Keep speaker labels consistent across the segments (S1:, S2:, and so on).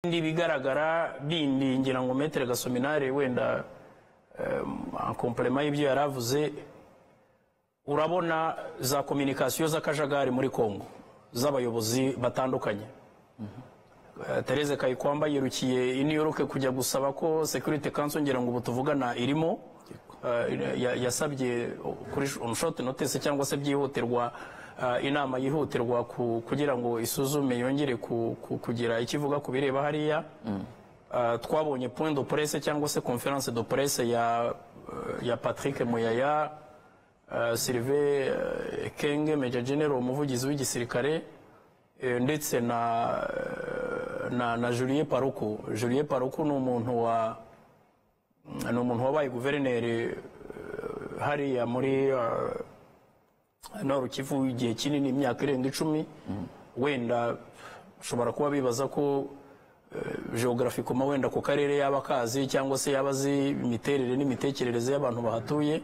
S1: Ibindi bigaragara bindi, ngira ngo Maître Gasominari wenda en complément y'ibyo yari avuze, urabona za communication z'akajagari muri Congo z'abayobozi batandukanye. Therese Kayikwamba yirukiye i New York kujya gusaba ko Security Council, ngira ngo ubu tuvugana irimo, yasabye kuri on short notice cyangwa se byihutirwa, inama yihutirwa kugira ngo isuzume, yongere kugira icyo ivuga ku bireba hariya. Twabonye point de presse cyangwa se conférence de presse ya Patrick Muyaya, Sylvain Ekenge, Major General, umuvugizi w'igisirikare, ndetse na Julien Paluku. Julien Paluku ni umuntu wabaye guverineri hariya muri Nord Kivu igihe kinini, imyaka irenga 10. Wenda ushobora kuba bibaza ko géographiquement wenda ku karere yaba akazi cyangwa se yaba azi imiterere n'imitekerereze y'abantu bahatuye.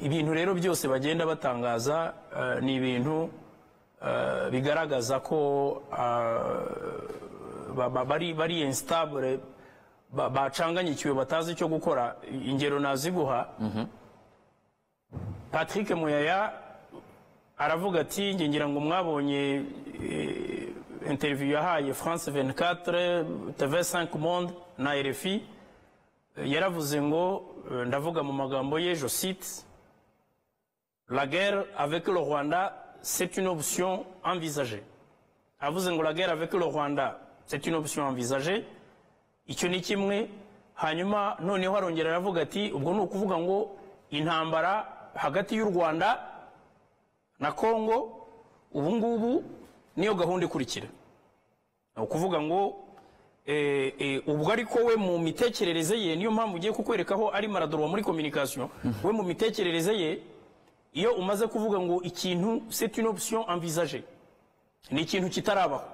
S1: Ibintu rero byose bagenda batangaza ni ibintu bigaragaza ko bari instable, bacanganyikiwe, batazi icyo gukora. Ingero naziguha: Patrick Muyaya aravuga ati, nge ngira ngo mwabonye interview yahaye France 24, TV5 Monde na RFI. Yaravuze ngo, ndavuga mu magambo ye, je cite: "La guerre avec le Rwanda, c'est une option envisagée." Avuze ngo "la guerre avec le Rwanda, c'est une option envisagée", icyo ni kimwe. Hanyuma noneho arongera aravuga ati, ubwo ni ukuvuga ngo intambara hagati y'u Rwanda na Congo ubu ngubu niyo gahunda ikurikira. Ni ukuvuga ngo ubwo ariko we mu mitekerereze ye, niyo mpamvu ugiye kukwereka aho ari maladroit muri communication, we mu mitekerereze ye, iyo umaze kuvuga ngo ikintu "c'est une option envisagée", ni ikintu kitarabaho.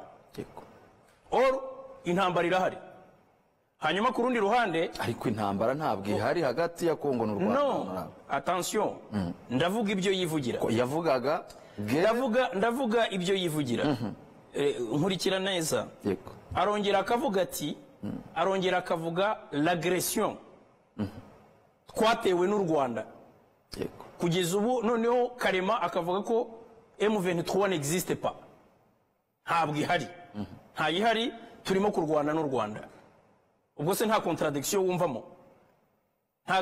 S1: Or intambara irahari. Hanyuma ku rundi ruhande,
S2: Ariko intambara ntabwo ihari hagati ya Kongo n'u Rwanda.
S1: No, attention, ndavuga ibyo yivugira.
S2: Ko yavugaga guerre.
S1: Ndavuga ibyo yivugira. Nkurikira neza. Arongera akavuga ati, arongera akavuga l'agression twatewe n'u Rwanda. Kugeza ubu noneho Karema akavuga ko M23 n'existe pas, ntabwo ihari, ntayihari, turimo kurwana n'u Rwanda. Ubwo se nta contradiction wumvamo?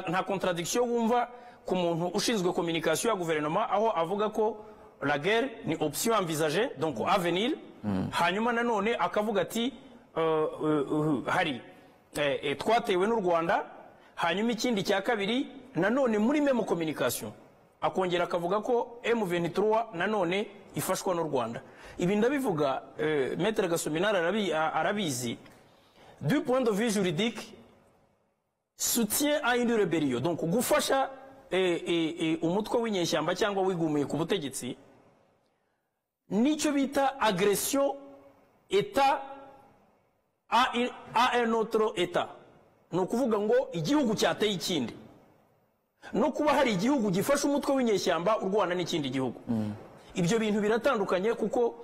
S1: Nta contradiction wumva ku muntu ushinzwe communication ya guverinoma, aho avuga ko la guerre ni option envisagée, donc à venir, hanyuma nanone akavuga ati hari twatewe n'u Rwanda, hanyuma ikindi cya kabiri nanone muri même communication akongera akavuga ko M23 nanone ifashwa n'u Rwanda? Ibi ndabivuga, Maître Gasominari arabizi, du point de vue juridique, soutien à une rébellion, donc gufasha umutwe w'inyeshyamba cyangwa wigumuye ku butegetsi, nicyo bita agression état à un autre état, ni ukuvuga ngo igihugu cyateye ikindi, no kuba hari igihugu gifasha umutwe w'inyeshyamba urwana n'ikindi gihugu, ibyo bintu biratandukanye, kuko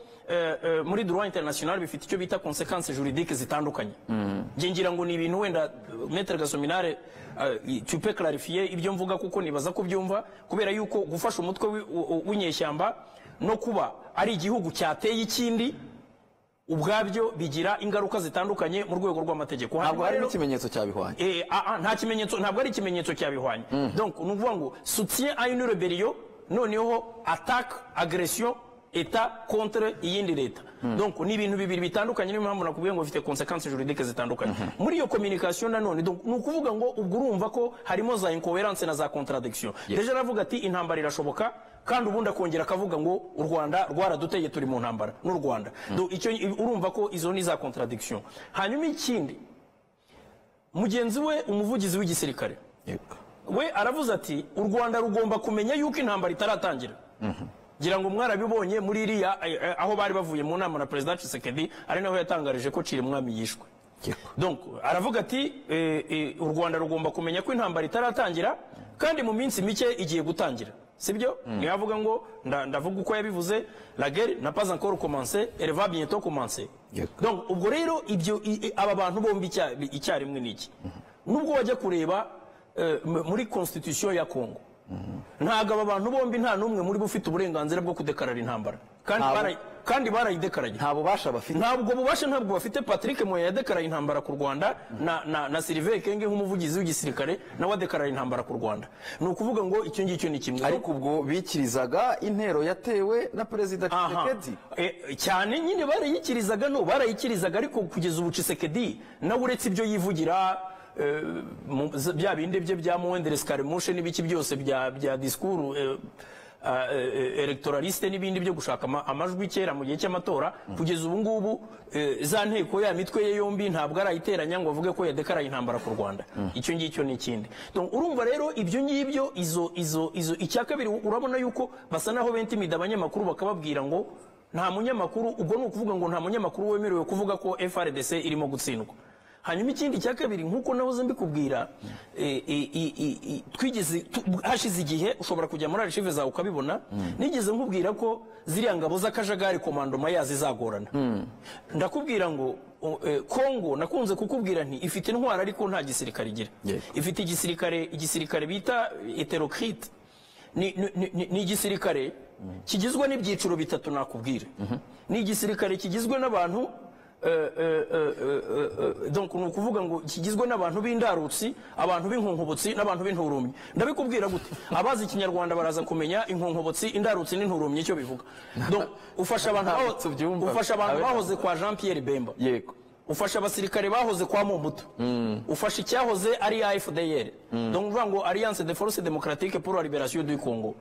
S1: muri droit international bifite icyo bita conséquences juridiques zitandukanye. Njye ngira ngo ni ibintu wenda Maître Gasominare, tu peux clarifier ibyo mvuga, kuko nibaza ko byumva, kubera yuko gufasha umutwe w'inyeshyamba no kuba ari igihugu cyateye ikindi ubwabyo bigira ingaruka zitandukanye mu rwego rw'amategeko.
S2: Ntabwo
S1: Hanyuma
S2: harimo
S1: rero
S2: ikimenyetso cyabihwanye.
S1: Nta kimenyetso, ntabwo ari ikimenyetso cyabihwanye. Donc ni ukuvuga ngo soutien à une rébellion, noneho attaque, agression état contre iyindi leta, donc ni ibintu bibiri bitandukanye. Niyo mpamvu nakubwiye ngo bifite conséquences juridiques zitandukanye muri iyo communication nanone. Donc ni ukuvuga ngo ubwo urumva ko harimo za incohérence na za contradiction. Déjà aravuga ati intambara irashoboka, kandi ubundi akongera akavuga ngo u Rwanda rwaraduteye, turi mu ntambara n'u Rwanda. Donc icyo urumva ko izo ni za contradiction. Hanyuma ikindi, mugenzi we umuvugizi w'igisirikare we aravuze ati u Rwanda rugomba kumenya yuko intambara itaratangira. Ngira ngo mwarabibonye muri iriya aho bari bavuye mu nama na Perezida Tshisekedi, ari naho yatangarije ko Cirimwami yishwe. Donc aravuga ati u Rwanda rugomba kumenya ko intambara itaratangira, kandi mu minsi mike igiye gutangira. Sibyo? Niyo avuga ngo ndavuga uko yabivuze, la guerre n'a pas encore commencé, elle va bientôt commencer. Donc ubwo rero ibyo aba bantu bombi icyarimwe niki. Nubwo wajya kureba muri constitution ya Congo, ntabwo aba bantu bombi nta numwe muri bo ufite uburenganzira bwo kudekarara intambara. Kandi barayidekaraye.
S2: Nta bubasha bafite.
S1: Ntabwo bubasha ntabwo bafite. Patrick Moya yadekaraye intambara ku Rwanda na Sylvain Kenge nk'umuvugizi w'igisirikare nawe adekaraye intambara ku Rwanda. Ni ukuvuga ngo icyo ngicyo ni kimwe.
S2: Ariko ubwo bikirizaga intero yatewe na Perezida Tshisekedi.
S1: Cyane nyine barayikirizaga no barayikirizaga, ariko kugeza ubu Tshisekedi nawe uretse ibyo yivugira bya bindi bye bya Moindre Escarmouche n'ibiki byose bya discours electoraliste n'ibindi byo gushaka amajwi kera mu gihe cy'amatora, kugeza ubu ngubu za nteko ya mitwe ye yombi ntabwo arayiteranya ngo avuge ko yadekaraye intambara ku Rwanda. Icyo ngicyo ni ikindi. Donc urumva rero ibyo ngibyo izo icya kabiri urabona yuko basa naho bentimida abanyamakuru bakababwira ngo nta munyamakuru, ubwo ni ukuvuga ngo nta munyamakuru wemerewe kuvuga ko FRDC irimo gutsindwa. Hanyuma ikindi cya kabiri nkuko nahoze mbikubwira, twigeze hashize igihe ushobora kujya muri archive zawe ukabibona, nigeze nkubwira ko ziriya ngabo z'akajagari komando mayazi zagorana. Ndakubwira ngo Kongo nakunze kukubwira nti ifite intwara ariko nta gisirikare igira. Ifite igisirikare bita heterocrite. Ni igisirikare kigizwe n'ibyiciro bitatu nakubwira. Ni igisirikare kigizwe n'abantu donc ni ukuvuga ngo kigizwe n'abantu b'indarutsi, abantu b'inkonkobotsi n'abantu b'inturumyi. Ndabikubwira gute? Abazi ikinyarwanda baraza kumenya inkonkobotsi, indarutsi n'inturumyi icyo bivuga. Donc ufasha abantu bahoze kwa Jean Pierre Bemba.
S2: Yego.
S1: Ufasha abasirikare bahoze kwa Mobutu. Ufasha icyahoze ari AFDL. Donc uvuga ngo Alliance des Forces Démocratiques pour la Libération du Congo.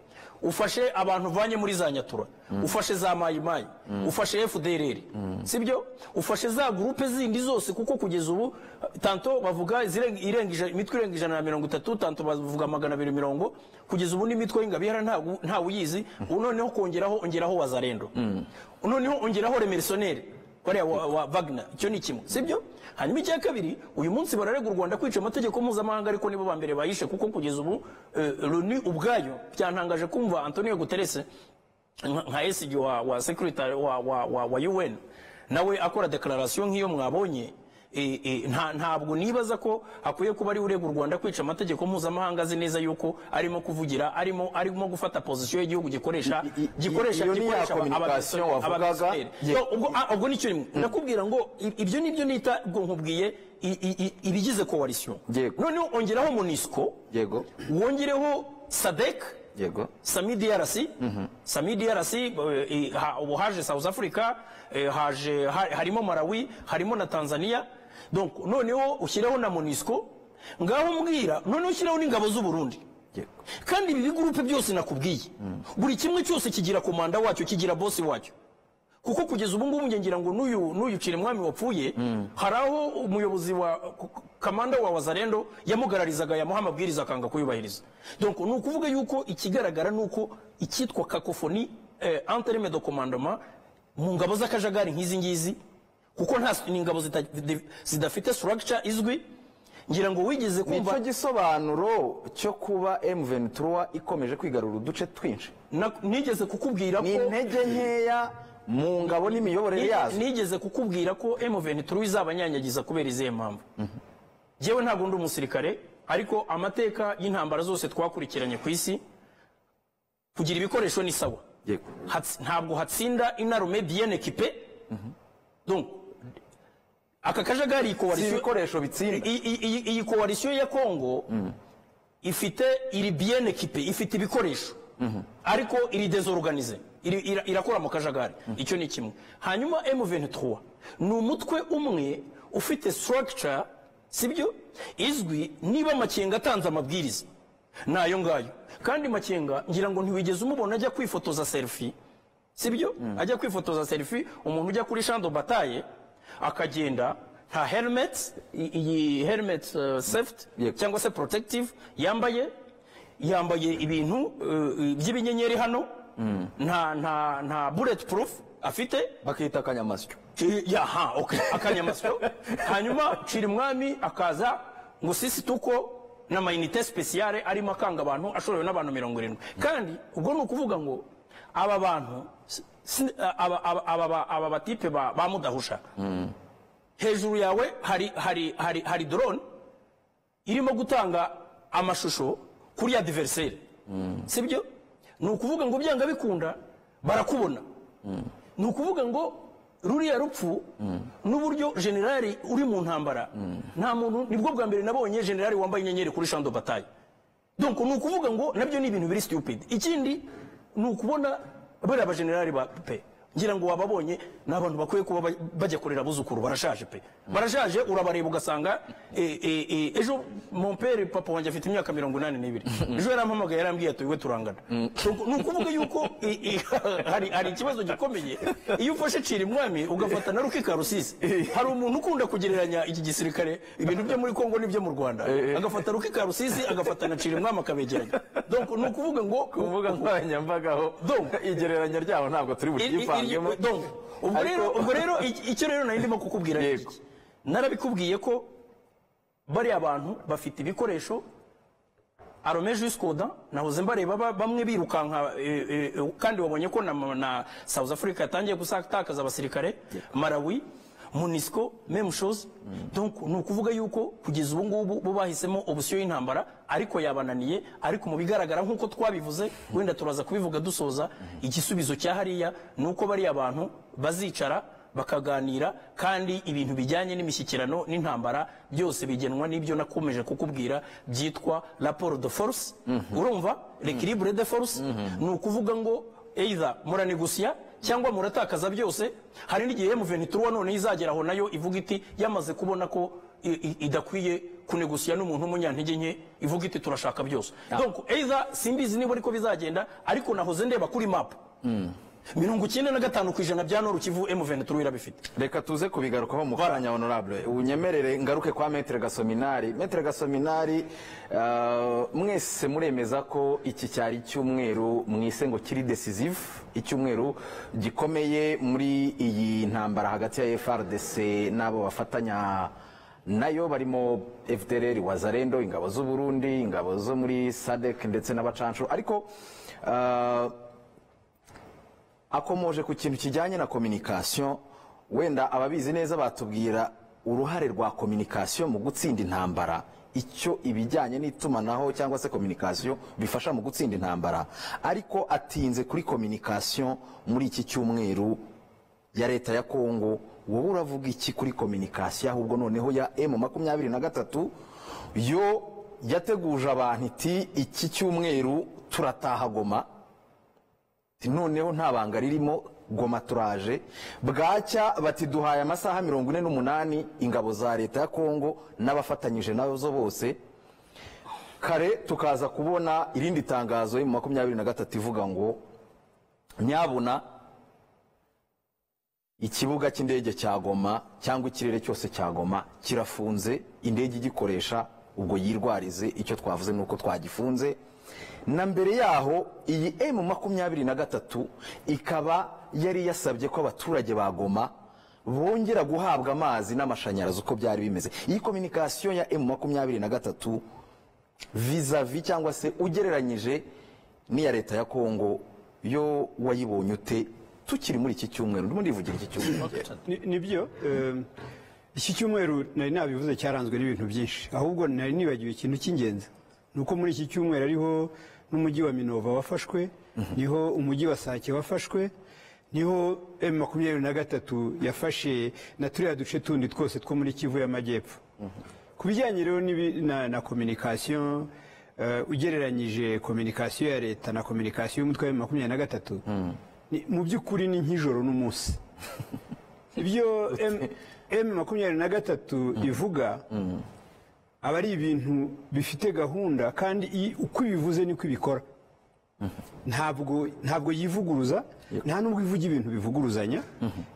S1: Ufashe abantu vanye muri za Nyatura. Ufashe za Mayi Mayi. Ufashe FDLR. Sibyo? Ufashe za groupe zindi zose kuko kugeza ubu tanto bavuga imitwe irenga 130, tanto bavuga 240, kugeza ubu n'imitwe y'ingabihara nta uyizi. Noneho kongeraho ongeraho Wazalendo. Noneho ongeraho Remercenaires bariya wa Wagner. Icyo ni kimwe, sibyo? Hanyuma icya kabiri, uyu munsi bararega u Rwanda kwica amategeko mpuzamahanga, ariko nibo ba mbere bayishe, kuko kugeza ubu Loni ubwayo byantangaje kumva Antonio Guterres nka SG wa secretary wa UN nawe akora declaration nk'iyo mwabonye. Ntabwo nibaza ko akwiye kuba ari urega u Rwanda kwica amategeko mpuzamahanga, azi neza yuko arimo kuvugira, arimo gufata position y'igihugu gikoresha
S2: wavugaga.
S1: Ubwo nicyo rimwe ndakubwira ngo ibyo nibyo nita ubwo nkubwiye ibigize coalition. Noneho ongeraho MONUSCO,
S2: yego,
S1: wongereho SADC,
S2: yego,
S1: SAMIDRC, SAMIDRC ubu haje South Africa, haje harimo Malawi, harimo na Tanzania. Donc noneho ushyireho na MONUSCO, ngaho mbwira noneho ushyireho n'ingabo z'u Burundi. Kandi ibi bigurupe byose nakubwiye, buri kimwe cyose kigira komanda wacyo, kigira boss wacyo. Kuko kugeza ubu ngubu ngira ngo n'uyu Cirimwami wapfuye, hari aho umuyobozi wa kamanda wa Wazalendo yamugararizaga, yamuha amabwiriza akanga kuyubahiriza. Donc ni ukuvuga yuko ikigaragara nuko icyitwa cacophonie en terme de commandement mu ngabo z'akajagari nk'izi ngizi, kuko nta ingabo zidafite structure izwi. Ngira ngo wigeze kumva
S2: nicyo gisobanuro cyo kuba M23 ikomeje kwigarura uduce twinshi.
S1: Nigeze kukubwira ko
S2: ni intege nkeya mu ngabo n'imiyoborere yazo.
S1: Nigeze kukubwira ko M23 izabanyanyagiza kubera izihe mpamvu. Jewe ntabwo ndi umusirikare, ariko amateka y'intambara zose twakurikiranye ku isi, kugira ibikoresho ni sawa. Ntabwo hatsinda inarume bien équipée. Donc aka kajagari coalition
S2: ibikoresho bitsinda.
S1: Iyi coalition ya Congo ifite iri bien équipée, ifite ibikoresho, ariko iri désorganisée, irakora mu kajagari. Icyo ni kimwe. Hanyuma M23 ni umutwe umwe ufite structure, sibyo, izwi. Niba Makenga atanze amabwiriza nayo ngayo, kandi Makenga ngira ngo ntiwigeze umubona ajya kwifotoza selfie, sibyo? Ajya kwifotoza selfie, umuntu ujya kuri champ de bataille akagenda nta helmet, iyi helmet safety cyangwa se protective yambaye ibintu by'ibinyenyeri hano, nta bullet proof afite,
S2: bakita akanyamasyo.
S1: Yaha, okay, akanyamasyo. Hanyuma Cirimwami akaza ngo sisi tuko N'ama unités spéciales arimo akanga abantu, ashorewe n'abantu 70. Kandi ubwo ni ukuvuga ngo aba bantu aba batipe ba mudahusha, hejuru yawe hari drone irimo gutanga amashusho kuri adversaire, sibyo? Ni ukuvuga ngo byanga bikunda barakubona. Ni ukuvuga ngo ruriya rupfu n'uburyo generali uri mu ntambara, nta muntu, nibwo bwa mbere nabonye generali wambaye inyenyeri kuri champ de bataille. Donc ni ukuvuga ngo nabyo ni ibintu biri stupid. Ikindi ni ukubona bariya bagenerali ba pe, ngira ngo wababonye, ni abantu bakwiye kuba bajya kurera abuzukuru. Barashaje pe, barashaje. Urabareba ugasanga ejo mon père, papa wanjye afite imyaka 82, ejo yarampamagaye, yarambwiye ati: "We turangana." Donc, ni ukuvuga yuko hari ikibazo gikomeye iyo ufashe Cirimwami ugafata na Ruki Karusisi. Hari umuntu ukunda kugereranya iki gisirikare, ibintu byo muri Kongo n'ibyo mu Rwanda, agafata Ruki Karusisi, agafata na Cirimwami, akabegeranya. Donc ni ukuvuga ngo
S2: Ku mbuga nkoranyambaga ho
S1: Donc,
S2: igereranya ryabo ntabwo turi buryivangemo.
S1: Donc, ubwo rero icyo rero nari ndimo kukubwira ni iki. Narabikubwiye ko bariya bantu bafite ibikoresho, armés jusqu'aux dents. Nahoze mbareba bamwe birukanka, kandi wabonye ko na South Africa yatangiye gutakaza abasirikare, Malawi, MONUSCO même chose. Donc ni ukuvuga yuko kugeza ubu ngubu bo bahisemo option y'intambara, ariko yabananiye. Ariko mu bigaragara, nk'uko twabivuze, wenda turaza kubivuga dusoza, igisubizo cya hariya ni uko bariya bantu bazicara bakaganira. Kandi ibintu bijyanye n'imishyikirano n'intambara byose bigenwa n'ibyo nakomeje kukubwira byitwa rapport de force. Urumva, l'équilibre de force, ni ukuvuga ngo either muranegosiya cyangwa muratakaza byose. Hari n'igihe M23 none izageraho nayo ivuga iti, yamaze kubona ko idakwiye kunegosiya n'umuntu w'umunyantege nke, ivuga iti: "Turashaka byose." Donc either, simbizi niba ariko bizagenda, ariko nahoze ndeba kuri map, 95% bya Nord Kivu M23 irabifite.
S2: Reka tuze kubigarukaho mu kanya. Honorable, unyemerere ngaruke kwa Maître Gasominari. Maître Gasominari, mwese muremeza ko iki cyari icyumweru mwise ngo kiri décisif, icyumweru gikomeye muri iyi ntambara hagati ya FARDC n'abo bafatanya nayo barimo FDLR, Wazalendo, ingabo z'u Burundi, ingabo zo muri SADC ndetse n'abacanshuro. Ariko akomoje ku kintu kijyanye na communication. Wenda ababizi neza batubwira uruhare rwa communication mu gutsinda intambara, icyo ibijyanye n'itumanaho cyangwa se communication bifasha mu gutsinda intambara. Ariko atinze kuri communication muri iki cyumweru ya leta ya Kongo. Wowe uravuga iki kuri communication ahubwo noneho ya M23, yo yateguje abantu iti: "Iki cyumweru turataha Goma"? Noneho nta banga ririmo, Goma turaje. Bwacya bati: "Duhaye amasaha 48 ingabo za leta ya Kongo n'abafatanyije nazo bose." Kare tukaza kubona irindi tangazo mu 23 ivuga ngo: "Nyabuna ikibuga cy'indege cya Goma cyangwa ikirere cyose cya Goma kirafunze, indege igikoresha ubwo yirwarize, icyo twavuze ni uko twagifunze." Na mbere yaho iyi M23 ikaba yari yasabye ko abaturage ba Goma bongera guhabwa amazi n'amashanyarazi uko byari bimeze. Iyi communication ya M23 vis-à-vis cyangwa se ugereranyije n'iya leta ya Kongo, yo wayibonye ute tukiri muri iki cyumweru? Ndimo ndivugira iki cyumweru.
S3: Nibyo, iki cyumweru nari nabivuze cyaranzwe n'ibintu byinshi. Ahubwo nari nibagiwe ikintu cy'ingenzi, ni uko muri iki cyumweru ariho n'umujyi wa Minova wafashwe, niho umujyi wa Sake wafashwe, niho M23 yafashe na turiya duce tundi twose two muri Kivu y'Amajyepfo. Ku bijyanye rero na communication, ugereranyije communication ya leta na communication y'umutwe wa M23, mu by'ukuri ni nk'ijoro n'umunsi. Ibyo M23 ivuga aba ari ibintu bifite gahunda, kandi uko ibivuze niko ibikora. Ntabwo yivuguruza, nta nubwo ivuga ibintu bivuguruzanya,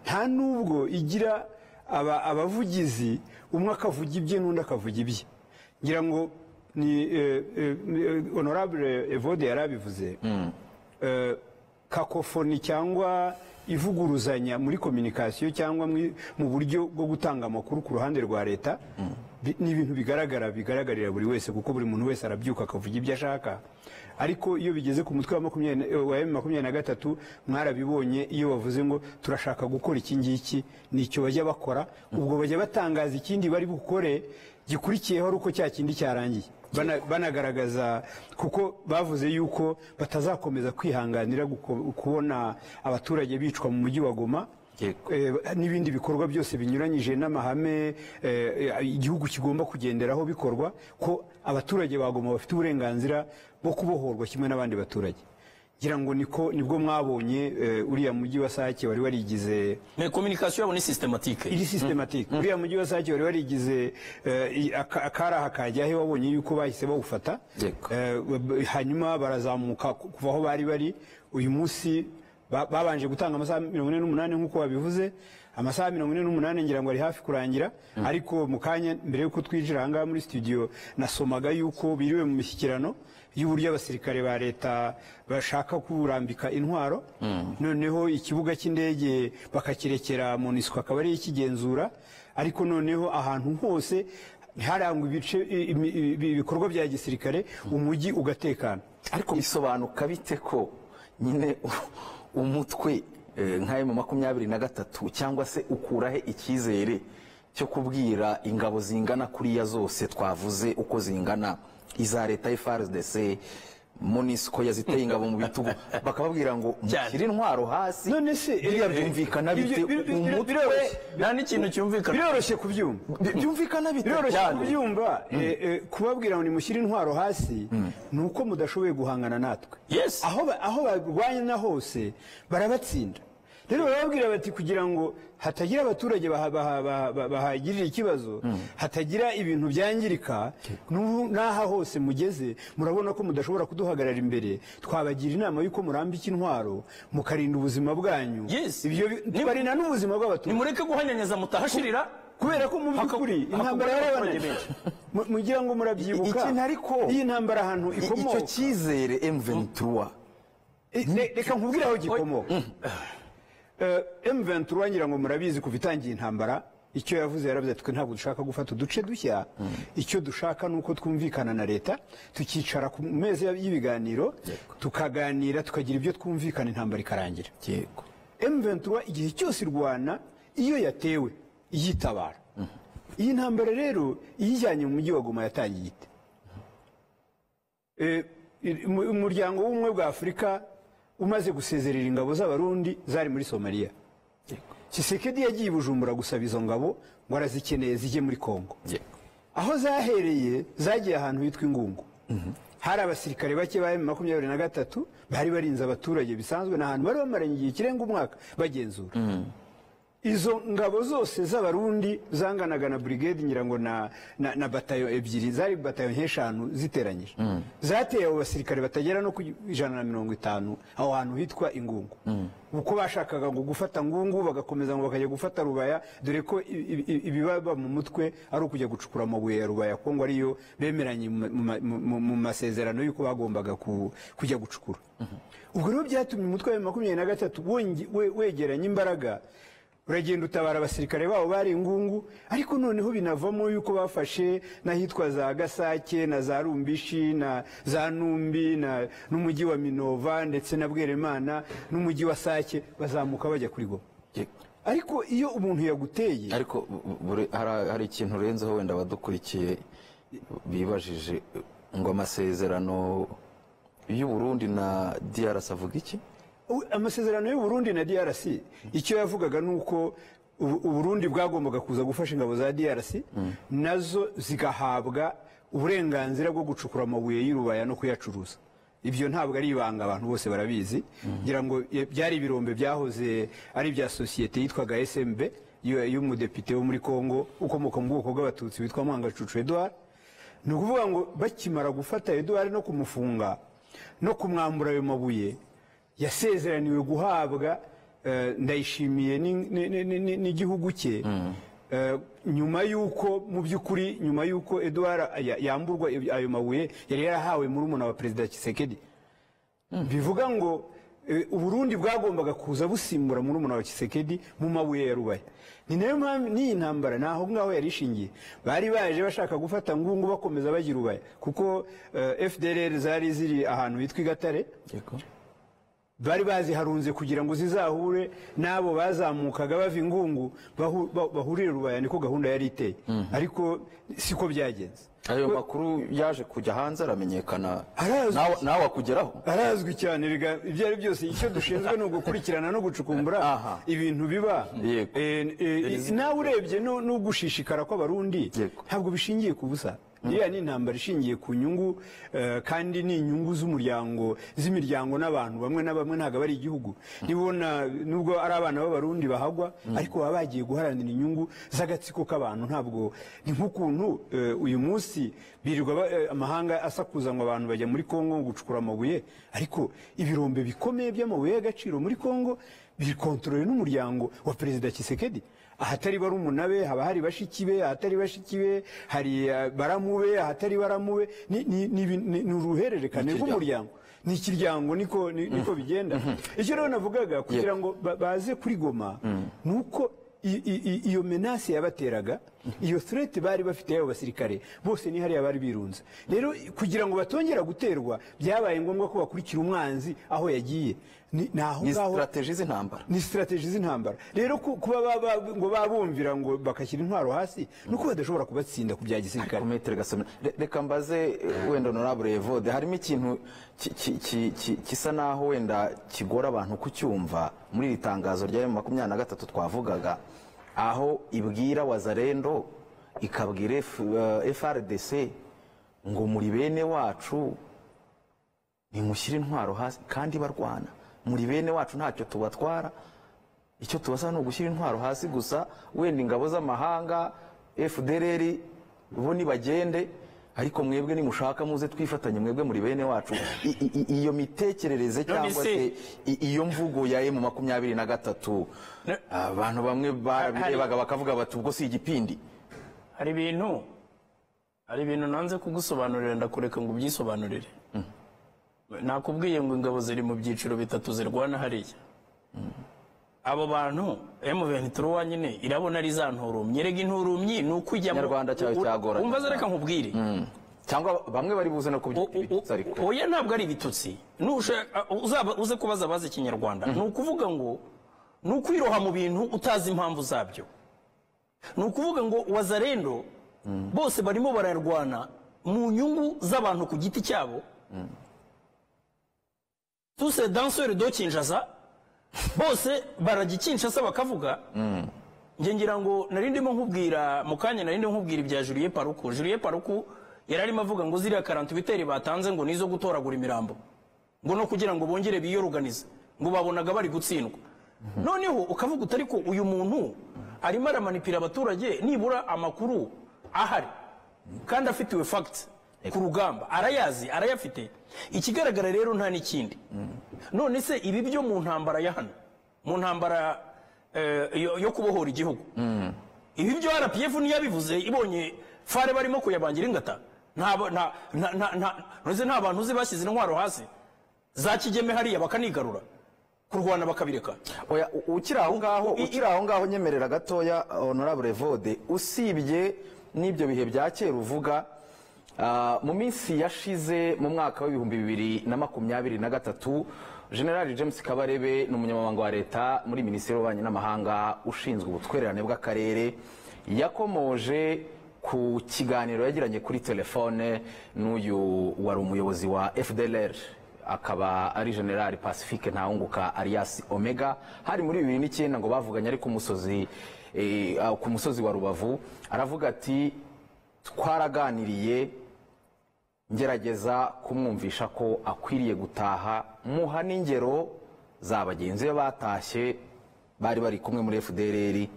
S3: nta nubwo igira abavugizi, umwe akavuga ibye n'undi akavuga ibye. Ngira ngo ni honorable Evode yarabivuze, cacophonie cyangwa ivuguruzanya muri communication cyangwa mu buryo bwo gutanga amakuru ku ruhande rwa leta. Ni ibintu bigaragara, bigaragarira buri wese, kuko buri muntu wese arabyuka akavuga ibyo ashaka. Ariko iyo bigeze ku mutwe wa M23, mwarabibonye, iyo bavuze ngo turashaka gukora iki ngiki, nicyo bajya bakora. Ubwo bajya batangaza ikindi bari bukore gikurikiyeho ari uko cya kindi cyarangiye. Banagaragaza kuko bavuze yuko batazakomeza kwihanganira kubona abaturage bicwa mu mujyi wa Goma, n'ibindi bikorwa byose binyuranyije n'amahame igihugu kigomba kugenderaho bikorwa, ko abaturage ba Goma bafite uburenganzira bwo kubohorwa kimwe n'abandi baturage. Ngira ngo niko nibwo mwabonye uriya mujyi wa Sake wari warigize.
S1: Mais communication yabo ni systématique.
S3: Iri systématique. Uriya mujyi wa Sake wari warigize akaraha kajya he, wabonye yuko bahise bawufata. Hanyuma barazamuka kuva aho bari bari. Uyu munsi babanje gutanga amasaha 48 nk'uko babivuze. Amasaha 48 ngira ngo ari hafi kurangira. Ariko mu kanya mbere yuko twinjira aha ngaha muri studio, nasomaga yuko biriwe mu mishyikirano y'uburyo abasirikare ba leta bashaka kurambika intwaro, noneho ikibuga cy'indege bakakirekera MONUSCO akaba ari ikigenzura, ariko noneho ahantu hose ntiharangwe ibice ibikorwa bya gisirikare, umujyi ugatekana.
S2: Ariko bisobanuka bite ko nyine umutwe nka M23, cyangwa se ukurahe icyizere cyo kubwira ingabo zingana kuriya zose twavuze uko zingana, iza leta FARDC, MONUSCO yaziteye ingabo mu bitugu, bakababwira ngo mushyire intwaro hasi?
S3: None se
S2: biriya byumvikana bite? Umutwe
S1: Nta n'ikintu cyumvikana.
S3: Biroroshye kubyumva.
S2: Byumvikana bite?
S3: Biroroshye
S2: Cyane.
S3: kubyumva. Kubabwira ngo nimushyire intwaro hasi ni uko mudashoboye guhangana natwe. Aho barwanya na hose barabatsinda. Rero barababwira bati kugira ngo hatagira abaturage bahagirira ikibazo, hatagira ibintu byangirika, n'ubu n'aha hose mugeze murabona ko mudashobora kuduhagarara imbere, twabagira inama y'uko murambika intwaro mukarinda ubuzima bwanyu. Ibyo tubarinda n'ubuzima bw'abaturage.
S1: Nimureke guhanyanyaza mutahashirira.
S3: Kubera ko mu by'ukuri intambara
S1: hakagwa
S3: yarabananiye.
S1: abaturage benshi.
S3: Mugira ngo murabyibuka.
S2: Ikintu ariko
S3: iyi ntambara ahantu
S2: icyo
S3: ikomoka.
S2: cyizere M23
S3: Reka nkubwire aho gikomoka. M23 ngira ngo murabizi, kuva itangiye intambara icyo yavuze, yaravuze ati twe ntabwo dushaka gufata uduce dushya, icyo dushaka ni uko twumvikana na leta, tukicara ku meza y'ibiganiro, tukaganira, tukagira ibyo twumvikana, intambara ikarangira. M23 igihe cyose irwana, iyo yatewe iyitabara. Iyi ntambara rero iyijyanye mu mujyi wa Goma yatangiye ite? Umuryango w'Ubumwe bwa Afurika umaze gusezerera ingabo z'Abarundi zari muri Somalia, Tshisekedi yagiye i Bujumbura gusaba izo ngabo ngo arazikeneye zijye muri Kongo. Aho zahereye, zagiye ahantu hitwa Ingungu. Hari abasirikare bake ba M23 bari barinze abaturage bisanzwe, n'ahantu bari bamaranye igihe kirenga umwaka bagenzura. Izo ngabo zose z'Abarundi zanganaga na brigade, ngira ngo na batayo ebyiri, zari batayo nk'eshanu ziteranyije, zateye abo basirikare batagera no ku 150 aho hantu hitwa Ingungu, uko bashakaga ngo gufata Ngungu, bagakomeza ngo bakajya gufata Rubaya, dore ko ibibaba mu mutwe ari ukujya gucukura amabuye ya Rubaya, Kongo ariyo bemeranye mu masezerano y'uko bagombaga kujya gucukura. Ubwo rero byatumye umutwe wa 23 wegeranya imbaraga, uragenda utabara abasirikare babo bari Ingungu, ariko noneho binavamo yuko bafashe n'ahitwa za Gasake na za Rumbishi na za Numbi na n'umujyi wa Minova ndetse na Bweremana n'umujyi wa Sake, bazamuka bajya kuri Goma. Ariko iyo umuntu yaguteye
S2: Ariko hari ikintu urenzeho wenda abadukurikiye bibajije, ngo amasezerano y'u Burundi na DRC avuga iki?
S3: Amasezerano y'u Burundi na DRC icyo yavugaga ni uko u Burundi bwagombaga kuza gufasha ingabo za DRC, nazo zigahabwa uburenganzira bwo gucukura amabuye y'Irubaya no kuyacuruza. Ibyo ntabwo ari ibanga, abantu bose barabizi. Ngira ngo byari ibirombe byahoze ari ibya sosiyete yitwaga SMB y'umudepite wo muri Kongo ukomoka mu bwoko bw'Abatutsi witwa Mwangacucu Edouard. Ni ukuvuga ngo bakimara gufata Edouard no kumufunga no kumwambura ayo mabuye, yasezeraniwe guhabwa Ndayishimiye n'igihugu cye. Nyuma y'uko mu by'ukuri, nyuma y'uko Edouard yamburwa ayo mabuye yari yarahawe murumuna wa Perezida Tshisekedi, bivuga ngo Uburundi bwagombaga kuza busimbura murumuna wa Tshisekedi mu mabuye ya Rubaya. Ni nayo mpamvu n'iyi ntambara naho ngaho yari ishingiye. Bari baje bashaka gufata Ngungu bakomeza bagira Rubaya, kuko FDLR zari ziri ahantu hitwa Igatare. Bari baziharunze kugira ngo zizahure n'abo bazamukaga bava Ingungu bahurire Rubaya, niko gahunda yari iteye. Ariko siko byagenze.
S2: Ayo makuru yaje kujya hanze aramenyekana, nawe akugeraho.
S3: Arazwi cyane. Ibyo ari byose icyo dushinzwe ni ugukurikirana no gucukumbura ibintu biba. Nawe urebye no gushishikara kw'Abarundi ntabwo bishingiye ku busa. Iriya ni intambara ishingiye ku nyungu, kandi ni inyungu z'umuryango, z'imiryango n'abantu bamwe na bamwe, ntabwo ari igihugu. Nibona nubwo ari abana b'Abarundi bahagwa, ariko baba bagiye guharanira inyungu z'agatsiko k'abantu. Ntabwo ni nk'ukuntu uyu munsi birirwa amahanga asakuza ngo abantu bajya muri Kongo gucukura amabuye, ariko ibirombe bikomeye by'amabuye y'agaciro muri Kongo bikontorore n'umuryango wa Perezida Tshisekedi. Ahatari barumuna be haba hari bashiki be, ahatari bashiki be hari baramu be, ahatari baramu be. Ni uruhererekane rw'umuryango, ni ikiryango, niko bigenda. Icyo rero navugaga kugira ngo baze kuri Goma nuko iyo menace yabateraga, iyo threat bari bafite y'abo basirikare bose ni hariya bari birunze. Rero kugira ngo batongera guterwa byabaye ngombwa ko bakurikira umwanzi aho yagiye. Ni
S2: strategie z'intambara,
S3: ni strategie z'intambara. Rero kuba ngo babumvira ngo bakashyira intwaro hasi nuko badashobora kubatsinda ku bya gisirikare.
S2: Reka mbaze wenda Honorable Evode, harimo ikintu kisa naho wenda kigora abantu kucyumva muri iri tangazo rya M23 twavugaga, aho ibwira Wazalendo ikabwira FRDC ngo muri bene wacu nimushyire intwaro hasi kandi barwana, muri bene wacu ntacyo tubatwara, icyo tubasaba ni ugushyira intwaro hasi gusa, wenda ingabo z'amahanga FDLR bo nibagende, ariko mwebwe nimushaka muze twifatanye, mwebwe muri bene wacu. Iyo mitekerereze cyangwa se iyo mvugo ya M23 abantu bamwe barabirebaga bakavuga bati ubwo si igipindi.
S1: Hari ibintu nanze kugusobanurira, ndakureka ngo ubyisobanurire. Nakubwiye ngo ingabo ziri mu byiciro bitatu zirwana hariya. Abo bantu M23 nyine irabona ari za nturumyi. Erega inturumyi ni ukujya mu
S2: Rwanda cyawe cyagoranye.
S1: Umva reka nkubwire.
S2: Cyangwa bamwe bari buze no kubyitsa, ariko
S1: oya ntabwo ari ibitutsi. Uzaba uze kubaza abazi Ikinyarwanda. Ni ukuvuga ngo ni ukwiroha mu bintu utazi impamvu zabyo. Ni ukuvuga ngo Wazalendo bose barimo bararwana mu nyungu z'abantu ku giti cyabo. Tous ces danseurs de Kinshasa bose barajya Kinshasa bakavuga. Nge ngira ngo nari ndimo nkubwira mu kanya, nari ndimo nkubwira ibya Julien Paruku. Julien Paruku yari arimo avuga ngo ziriya 48 batanze ngo nizo gutoragura imirambo, ngo no kugira ngo bongere biyoruganize, ngo babonaga bari gutsindwa. Noneho ukavuga utari ko uyu muntu arimo aramanipira abaturage, nibura amakuru ahari kandi afitiwe facts ku rugamba arayazi, arayafite. Ikigaragara rero nta n'ikindi. None se ibi byo mu ntambara ya hano, mu ntambara yo kubohora igihugu, ibi byo RPF niyabivuze ibonye fare barimo kuyabangira ingata, nta bantu uzi bashyize intwaro hasi za Kigeme hariya bakanigarura kurwana bakabireka.
S2: Oya, ukiri aho ngaho nyemerera gatoya Honorable Evode, usibye n'ibyo bihe bya kera uvuga, mu minsi yashize mu mwaka wa 2023 General James Kabarebe ni umunyamabanga wa leta muri Minisiteri y'Ububanyi n'Amahanga ushinzwe ubutwererane bw'akarere, yakomoje ku kiganiro yagiranye kuri telefone n'uyu wari umuyobozi wa FDLR akaba ari General Pacifique Ntawunguka alias Omega. Hari muri 2009 ngo bavuganye ari ku musozi wa Rubavu, aravuga ati twaraganiriye ngerageza kumwumvisha ko akwiriye gutaha, muha n'ingero za bagenzi be batashye bari bari kumwe muri FDLR,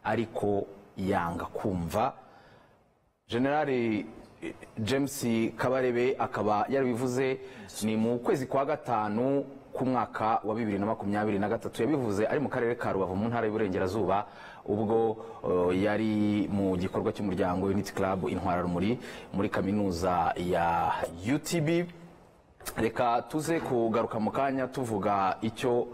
S2: ariko yanga kumva. General James Kabarebe akaba yarabivuze ni mu kwezi kwa gatanu ku mwaka wa 2023, yabivuze ari mu karere ka Rubavu mu ntara y'Iburengerazuba, ubwo yari mu gikorwa cy'umuryango Unity Club Intwararumuri muri kaminuza ya UTB. Reka tuze kugaruka mu kanya tuvuga icyo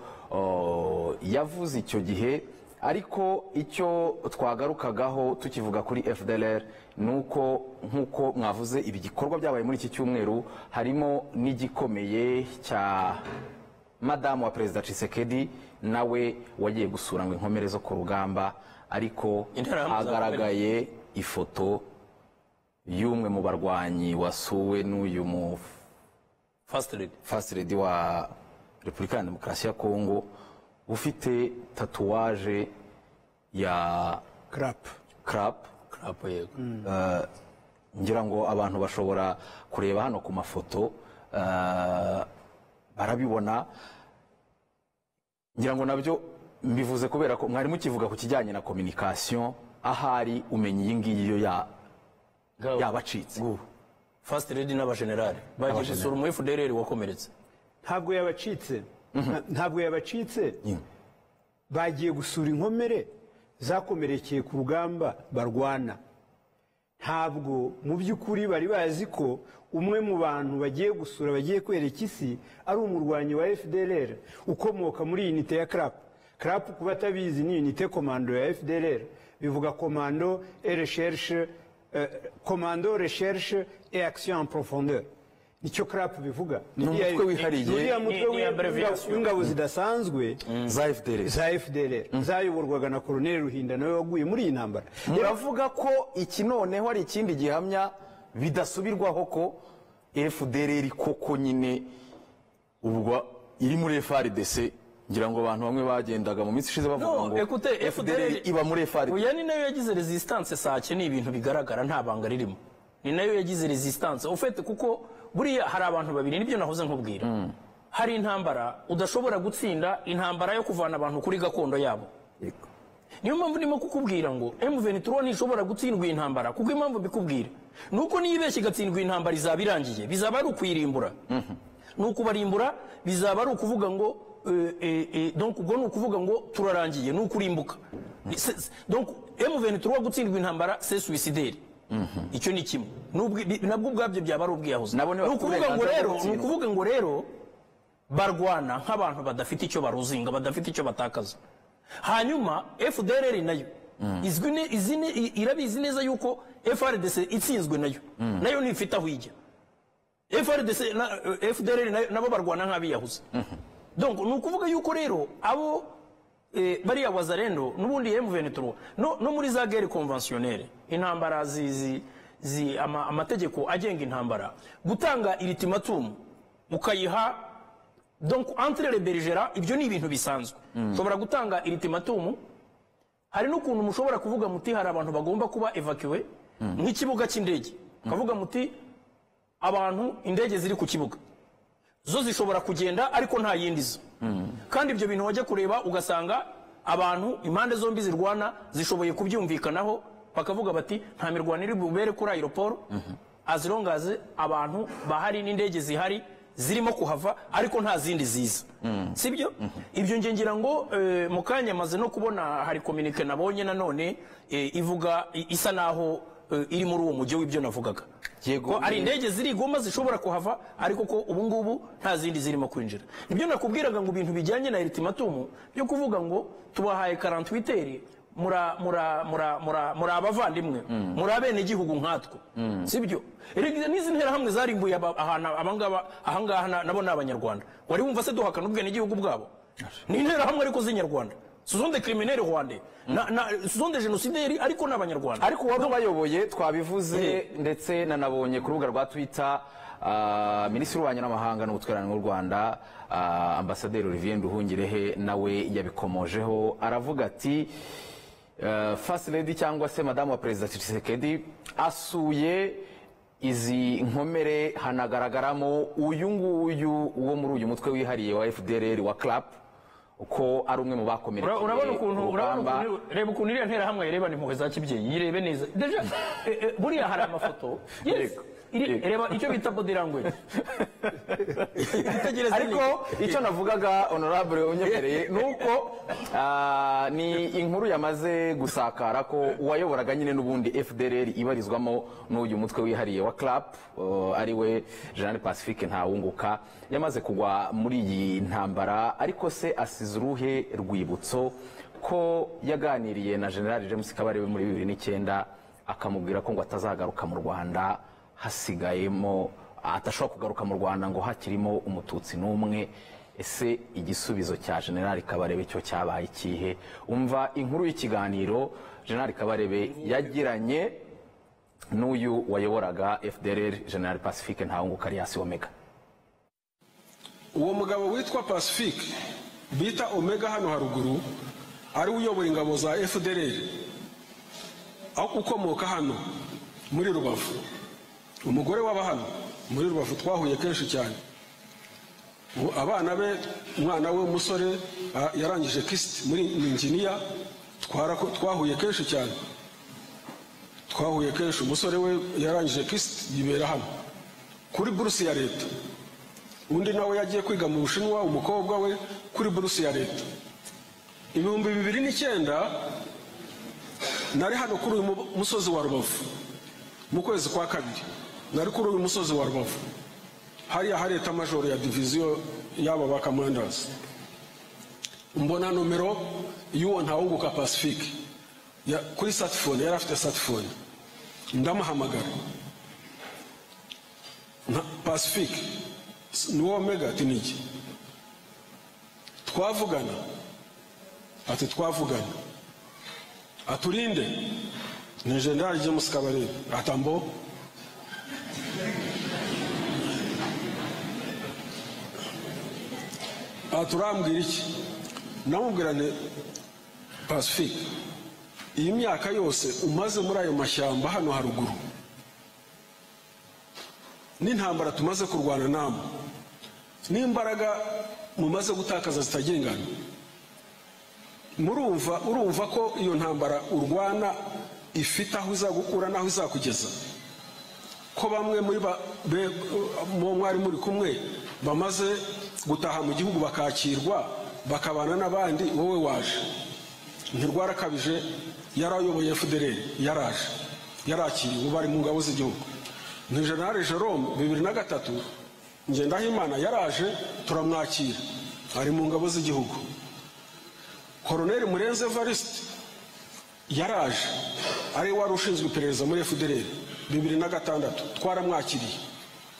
S2: yavuze icyo gihe, ariko icyo twagarukagaho tukivuga kuri FDLR ni uko nk'uko mwavuze ibi gikorwa byabaye muri iki cyumweru, harimo n'igikomeye cya madamu wa Perezida Tshisekedi, nawe wagiye gusura ngo inkomere zo ku rugamba, ariko
S1: Interahamwe
S2: hagaragaye ifoto y'umwe mu barwanyi wasuwe n'uyu mu
S1: First Lady.
S2: First Lady wa Repubulika ya Demokarasi ya Kongo, ufite tatouage ya
S3: Crap.
S2: crap.
S1: Crap, yego.
S2: Ngira ngo abantu bashobora kureba hano ku mafoto, barabibona. Ngira ngo nabyo mbivuze kubera ko mwari mukivuga ku kijyanye na communication, ahari umenya iyi ngiyi yo yabacitse.
S1: First Lady n'abajenerali bagiye gusura umu FDLR wakomeretse.
S3: Ntabwo yabacitse, ntabwo yabacitse. Bagiye gusura inkomere zakomerekeye ku rugamba barwana. Ntabwo mu by'ukuri bari bazi ko umwe mu bantu bagiye gusura, bagiye kwereka isi, ari umurwanyi wa FDLR ukomoka muri unité ya CRAP. CRAP, kuba atabizi, ni unité commando ya FDLR, bivuga commando et recherche, commando recherche et action en profondeur, nicyo CRAP bivuga.
S2: Ni umutwe wihariye.
S3: Ni uriya mutwe
S1: Ni abbreviation.
S3: w'ingabo zidasanzwe
S2: za FDLR.
S3: Za FDLR zayoborwaga na Colonel Ruhinda, nawe waguye muri iyi ntambara.
S2: Muravuga ko iki noneho ari ikindi gihamya bidasubirwaho ko FDLR koko nyine ubwo iri muri FARDC. Ngira ngo abantu bamwe bagendaga mu minsi ishize bavuga
S1: No,
S2: ngo
S1: écoutez,
S2: FDLR iba muri FARDC.
S1: Oya, ni nayo yagize resistance Sake, ni ibintu bigaragara, nta banga ririmo. Ni nayo yagize resistance ufite, kuko buriya hari abantu babiri, nibyo nahoze nkubwira. Hari intambara udashobora gutsinda, intambara yo kuvana abantu kuri gakondo yabo. Niyo mpamvu ndimo kukubwira ngo M23 ntishobora gutsindwa iyi ntambara, kuko impamvu mbikubwira ni uko niyibeshya igatsindwa iyi ntambara, izaba irangiye, bizaba ari ukuyirimbura, ni ukubarimbura, bizaba ari ukuvuga ngo donc ubwo ni ukuvuga ngo turarangiye, ni ukurimbuka. Donc M23 gutsindwa intambara, c'est suicidaire. Icyo ni kimwe. Nabwo ubwabyo byaba ari ubwiyahuzi.
S2: Nabo
S1: Ni
S2: ntibafite
S1: ukuvuga ngo
S2: uburenganzira bwo
S1: rero ni
S2: gutsindwa.
S1: ukuvuga ngo rero barwana nk'abantu badafite icyo baruzinga, badafite icyo batakaza. Hanyuma FDLR nayo izwi irabizi neza yuko FARDC itsinzwe nayo ntifite aho ijya. FARDC na FDLR nabo barwana nk'abiyahuzi. Donc ni ukuvuga yuko rero abo bariya wazalendo n'ubundi M23 no muri za guerre conventionnelle, intambara zi amategeko agenga intambara, gutanga ultimatum ukayiha donc entre les belligérants, ibyo ni ibintu bisanzwe. Ushobora gutanga ultimatum, hari n'ukuntu mushobora kuvuga muti hari abantu bagomba kuba évacué nk'ikibuga cy'indege, ukavuga muti abantu, indege ziri ku kibuga zo zishobora kugenda, ariko nta yindi zo. Kandi ibyo bintu wajya kureba ugasanga abantu impande zombi zirwana zishoboye kubyumvikanaho, bakavuga bati nta mirwano iri bubere kuri aéroport as long as abantu bahari n'indege zihari zirimo kuhava, ariko nta zindi ziza, sibyo? Ibyo nge ngira ngo mu kanya maze no kubona hari communiqué nabonye nanone ivuga isa naho iri muri uwo mujyi w'ibyo navugaga, ko ari indege ziri i Goma zishobora kuhava, ariko ko ubu ngubu nta zindi zirimo kwinjira. Nibyo nakubwiraga ngo ibintu bijyanye na ultimatum byo kuvuga ngo tubahaye 48 heures, mura mura mura mura muri abavandimwe, muri abenegihugu nkatwe, sibyo? Erega n'izi nterahamwe zarimbuye ahantu abangaba ahangaha nabo ni Abanyarwanda. Wari wumva se duhakana ubwenegihugu bwabo? Ni interahamwe ariko z'inyarwanda, ce sont des criminels rwandais, ce sont des génocidaires, ariko ni Abanyarwanda.
S2: Ariko uwari ubayoboye twabivuze, ndetse nanabonye ku rubuga rwa Twitter Minisitiri w'Ububanyi n'Amahanga n'Ubutwererane bw'u Rwanda, Ambasaderi Olivier Nduhungirehe, nawe yabikomojeho, aravuga ati First Lady cyangwa se madamu wa Perezida Tshisekedi asuye izi nkomere, hanagaragaramo uyu nguyu wo muri uyu mutwe wihariye wa FDLR wa CRAP. Uko ari umwe mu bakomerekeye.
S1: Urabona ukuntu, urabona ukuntu, reba ukuntu iriya nterahamwe irebana impuhwe za kibyeyi, yirebe neza. Déjà buriya hari amafoto. Yes. Reba icyo bita body language. Itegereze.
S2: Ariko icyo navugaga, honorable, unyemereye, nuko ni inkuru yamaze gusakara ko uwayoboraga nyine n'ubundi FDLR ibarizwamo n'uyu mutwe wihariye wa CLAP, ari we General Pacifique Ntawunguka, yamaze kugwa muri iyi ntambara. Ariko se asize uruhe rwibutso, ko yaganiriye na General James Kabarebe muri 2009, akamubwira ko ngo atazagaruka mu Rwanda hasigayemo, atashobora kugaruka mu Rwanda ngo hakirimo Umututsi n'umwe? Ese igisubizo cya General Kabarebe cyo cyabaye ikihe? Umva inkuru y'ikiganiro General Kabarebe yagiranye n'uyu wayoboraga FDLR, General Pacifique Ntawunguka alias Omega.
S4: Uwo mugabo witwa Pacifique bita Omega hano haruguru, ari we uyoboye ingabo za FDLR, aho ukomoka hano muri Rubavu, umugore waba hano muri Rubavu, twahuye kenshi cyane. Ubu abana be, umwana we w'umusore yarangije KIST muri inginiya, twahuye kenshi cyane, twahuye kenshi. Umusore we yarangije KIST, yibera hano kuri buruse ya leta. Undi nawe yagiye kwiga mu Bushinwa, umukobwa we, kuri buruse ya leta. 2009 nari hano kuri uyu musozi wa Rubavu mu kwezi kwa kabiri. Nari kuri uyu musozi wa Rubavu, hariya hari état-major ya diviziyo y'aba ba commanders. Mbona nomero y'uwo Ntawunguka Pacifique kuri smartphone, yari afite smartphone. Ndamuhamagara. "Pacifique, ni wowe Omega?" Ati: "Niki twavugana?" Ati: "Twavugana." "Aturinde ni General James Kabarebe." Atambo aturambwira iki? Namubwira nti: "Pacifique, iyi myaka yose umaze muri ayo mashyamba hano haruguru n'intambara tumaze kurwana namwe n'imbaraga mumaze gutakaza zitagira ingano, murumva, urumva ko iyo ntambara urwana ifite aho izagukura n'aho izakugeza, ko bamwe muri mu mwari muri kumwe bamaze gutaha mu gihugu, bakakirwa, bakabana n'abandi, wowe waje ntirwarakabije?" Yari ayoboye FDLR, yaraje, yarakiriwe, ubu ari mu ngabo z'igihugu. Ni General Jerome, 2003 Ngendahimana yaraje turamwakira, ari mu ngabo z'igihugu. Koroneli Murenzi Evariste yaraje, ari wari ushinzwe iperereza muri FDLR, 2006 twaramwakiriye.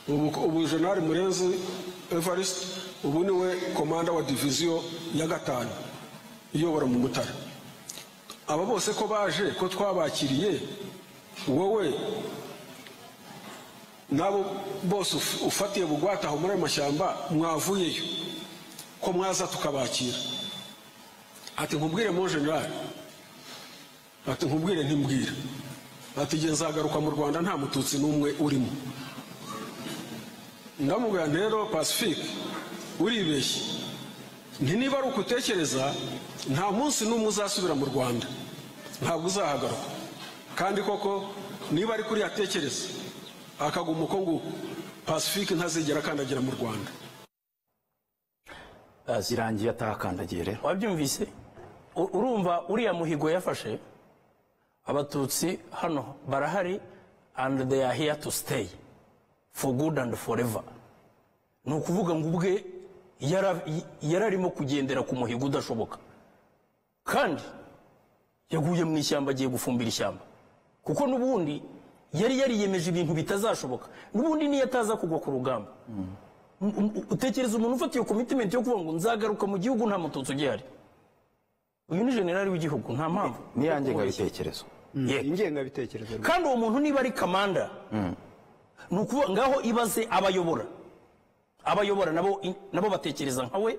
S4: Ubu General Murenzi Evariste ubu niwe komanda wa diviziyo ya gatanu iyobora mu Mutara. Aba bose ko baje, ko twabakiriye, wowe nabo bose ufatiye bugwate aho muri ayo mashyamba mwavuyeyo, ko mwaza tukabakira? Ati: "Nkubwire, mon général?" Ati: "Nkubwire." "Ntimbwira." Ati: "Igihe nzagaruka mu Rwanda nta Mututsi n'umwe urimo." Ndamubwira nti: "Rero Pacifique, uribeshye." Nti: "Niba ari uko utekereza, nta munsi n'umwe uzasubira mu Rwanda, ntabwo uzahagaruka." Kandi koko niba ari kuri yatekereza akaguma uko nguko, Pacifique ntazigera akandagira mu Rwanda.
S2: Zirangiye atahakandagiye rero.
S1: Wabyumvise? Urumva uriya muhigo yafashe, Abatutsi hano barahari and they are here to stay for good and forever. Ni ukuvuga ngo ubwe yararimo kugendera ku muhigo udashoboka, kandi yaguye mu ishyamba, agiye gufumbira ishyamba, kuko n'ubundi yari yariyemeje ibintu bitazashoboka. N'ubundi niyo ataza kugwa ku rugamba, utekereza umuntu ufata iyo commitment yo kuvuga ngo nzagaruka mu gihugu nta Mututsi ugihari? Uyu ni generali w'igihugu, nta mpamvu.
S2: Ni ya ngengabitekerezo.
S1: Yego.
S3: Ingengabitekerezo.
S1: Kandi uwo muntu niba ari kamanda, ni ukuvuga ngaho ibaze abayobora. Abayobora nabo batekereza nka we,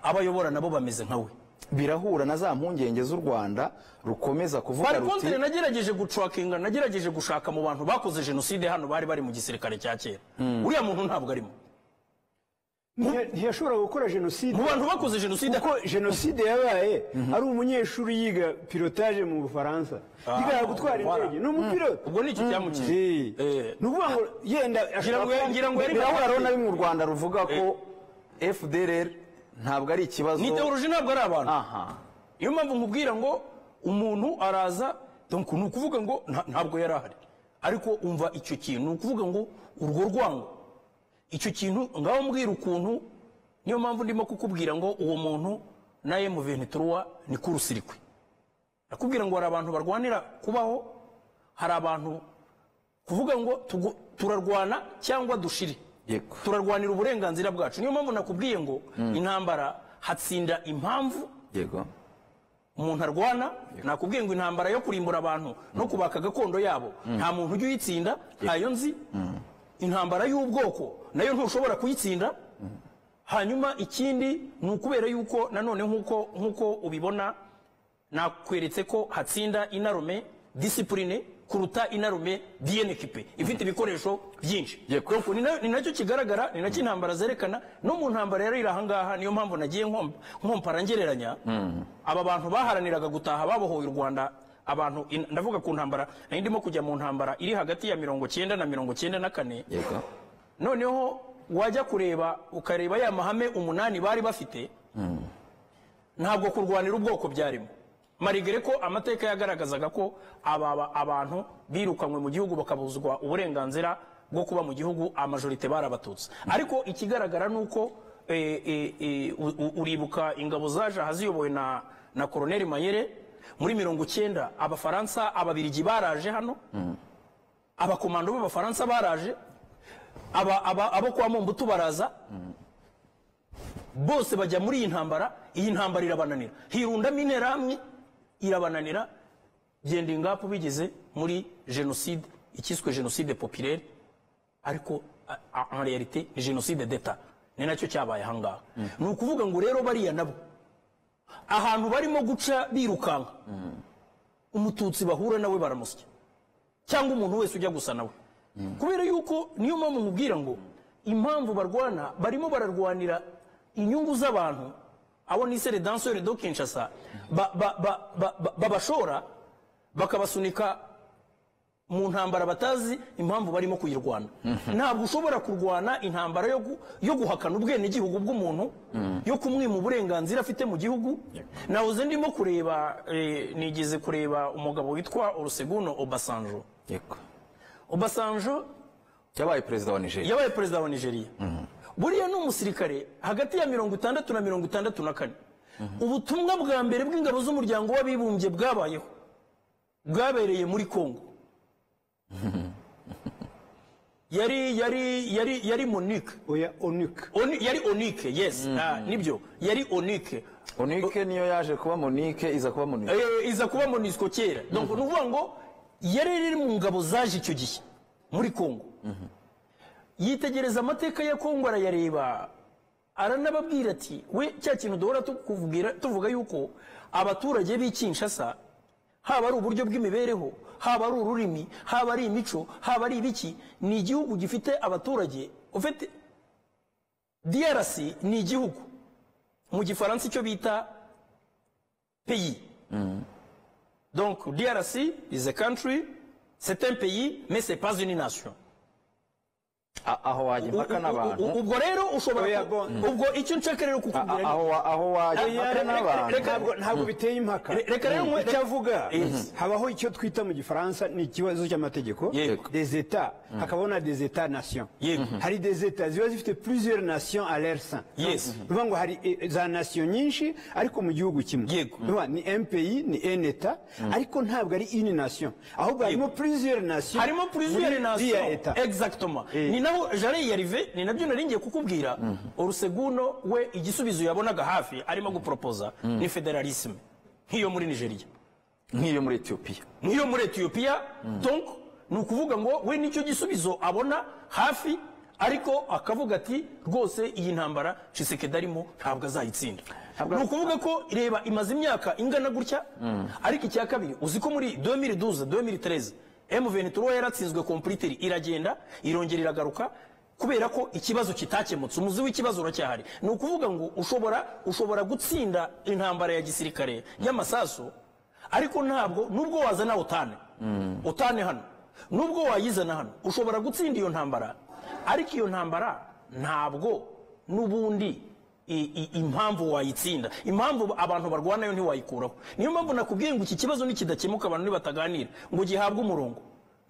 S1: abayobora nabo bameze nka we.
S2: Birahura na za mpungenge z'u Rwanda rukomeza kuvuga
S1: Bari
S2: ruti
S1: contre. Nagerageje gutrackinga, nagerageje gushaka mu bantu bakoze jenoside hano bari bari mu gisirikare cya kera, uriya muntu ntabwo arimo.
S3: Ntiyashobora gukora jenoside
S1: Mu bantu bakoze jenoside,
S3: kuko jenoside yabaye ari umunyeshuri yiga pilotage mu Bufaransa, yiga gutwara indege, ni umupilote.
S1: Ubwo ni icyo cyamukije.
S3: Ni ukuvuga ngo yenda
S1: Ngira ngo yari
S2: Birahura rero na bimwe u Rwanda ruvuga ko FDLR ntabwo ari ikibazo,
S1: Ni idéologie, ntabwo ari abantu. Niyo mpamvu nkubwira ngo umuntu araza, donc ni ukuvuga ngo ntabwo yari ahari, ariko umva icyo kintu, ni ukuvuga ngo urwo rwango, icyo kintu, ngaho mbwira ukuntu. Niyo mpamvu ndimo kukubwira ngo uwo muntu na M23 ni court-circuit. Nakubwira ngo hari abantu barwanira kubaho, hari abantu kuvuga ngo turarwana cyangwa dushire, turarwanira uburenganzira bwacu. Niyo mpamvu nakubwiye ngo intambara hatsinda impamvu umuntu arwana. Nakubwiye ngo intambara yo kurimbura abantu no kubaka gakondo yabo nta muntu ujya uyitsinda, ntayo nzi. Intambara y'ubwoko nayo ntushobora kuyitsinda. Hanyuma ikindi ni ukubera yuko nanone nk'uko ubibona, nakweretse ko hatsinda une armée disciplinée kuruta une armée bien équipée ifite ibikoresho byinshi. Donc ni nacyo kigaragara, ni nacyo intambara zerekana. No mu ntambara rero iri ahangaha, niyo mpamvu nagiye nkompara, ngereranya aba bantu baharaniraga gutaha, babohoye u Rwanda. Abantu ndavuga ku ntambara nari ndimo kujya mu ntambara iri hagati ya 90 na 94. Noneho wajya kureba, ukareba ya mahame 8 bari bafite, ntabwo kurwanira ubwoko byarimo, malgré ko amateka yagaragazaga ko aba abantu birukanywe mu gihugu, bakabuzwa uburenganzira bwo kuba mu gihugu, a majorité barabatutsi. Ariko ikigaragara ni uko uribuka ingabo zaje aha ziyobowe na Colonel Mayere muri 90, Abafaransa, Ababirigi baraje hano, abakomando b'Abafaransa baraje, abo kwa Mobutu baraza, bose bajya muri iyi ntambara. Iyi ntambara irabananira, hirundamo Interahamwe, irabananira, genda ingapu bigeze muri jenoside, ikiswe jenoside populaire, ariko en réalité ni génocide d'État. Ni nacyo cyabaye ahangaha. Ni ukuvuga ngo rero bariya nabo ahantu barimo guca birukanka, Umututsi bahura nawe baramusya, cyangwa umuntu wese ujya gusa nawe. Kubera yuko niyo mpamvu mubwira ngo impamvu barwana, barimo bararwanira inyungu z'abantu, abo ni les danseurs de Kinshasa babashora bakabasunika mu ntambara batazi impamvu barimo kuyirwana. Ntabwo ushobora kurwana intambara yo guhakana ubwenegihugu bw'umuntu, yo kumwima uburenganzira afite mu gihugu. Nahoze ndimo kureba, nigeze kureba umugabo witwa Olusegun Obasanjo. Obasanjo
S2: Yabaye perezida wa Nigeria.
S1: Yabaye perezida wa Nigeria. Buriya ni umusirikare hagati ya 60 na 64. Ubutumwa bwa mbere bw'ingabo z'Umuryango w'Abibumbye bwabayeho bwabereye muri Congo. Yari MONUC.
S3: Oya, ONUC.
S1: Yari ONUC, yes. Ah, nibyo, yari ONUC.
S2: ONUC niyo yaje kuba MONUC, iza kuba MONUC.
S1: Iza kuba MONUSCO kera. Donc ni ukuvuga ngo yari iri mu ngabo zaje icyo gihe muri Congo, yitegereza amateka ya Congo, arayareba, aranababwira ati we cya kintu duhora tukubwira, tuvuga yuko abaturage b'i Kinshasa, haba ari uburyo bw'imibereho, haba ari ururimi, haba ari imico, haba ari ibiki, ni igihugu gifite abaturage ufite. DRC ni igihugu, mu Gifaransa icyo bita pays. Donc DRC is a country, c'est un pays, mais c'est pas une nation.
S2: Aho wajya impaka n'abantu.
S1: Ubwo rero ushobora
S3: Oya, bon.
S1: Ubwo icyo nshaka rero kukubwira
S2: Aho wajya impaka n'abantu.
S3: Ntabwo biteye impaka.
S1: Reka rero
S3: Icyo avuga,
S1: Yes.
S3: habaho icyo twita mu Gifaransa ni ikibazo cy'amategeko, des États, hakabaho na des États nations. Hari des États ziba zifite plusieurs nations à leur sein. Ni ukuvuga ngo hari za nation nyinshi ariko mu gihugu kimwe. Ni ukuvuga ni un pays, ni un État, ariko ntabwo ari une nation, ahubwo harimo plusieurs nations
S1: Harimo plusieurs
S3: muri
S1: nations.
S3: iriya État.
S1: Exactement, ni naho j'allais y arriver, ni nabyo nari ngiye kukubwira. Olusegun we igisubizo yabonaga hafi arimo gupropoza ni fédéralisme nk'iyo muri Nigeria,
S2: Nk'iyo muri Ethiopia.
S1: Nk'iyo muri Ethiopia. Donc ni ukuvuga ngo we nicyo gisubizo abona hafi, ariko akavuga ati rwose iyi ntambara Tshisekedi arimo ntabwo azayitsinda. Ni ukuvuga ko reba imaze imyaka ingana gutya. Ariko icya kabiri, uzi ko muri 2012, 2013 M23 yaratsinzwe completely, iragenda, irongera iragaruka. Kubera ko ikibazo kitakemutse, umuzi w'ikibazo uracyahari. Ni ukuvuga ngo ushobora gutsinda intambara ya gisirikare y'amasasu, ariko ntabwo nubwo wazana OTAN hano, nubwo wayizana hano, ushobora gutsinda iyo ntambara, ariko iyo ntambara ntabwo n'ubundi impamvu wayitsinda, impamvu abantu barwanayo ntiwayikuraho. Niyo mpamvu nakubwiye ngo iki kibazo nikidakemuka, abantu nibataganira ngo gihabwe umurongo,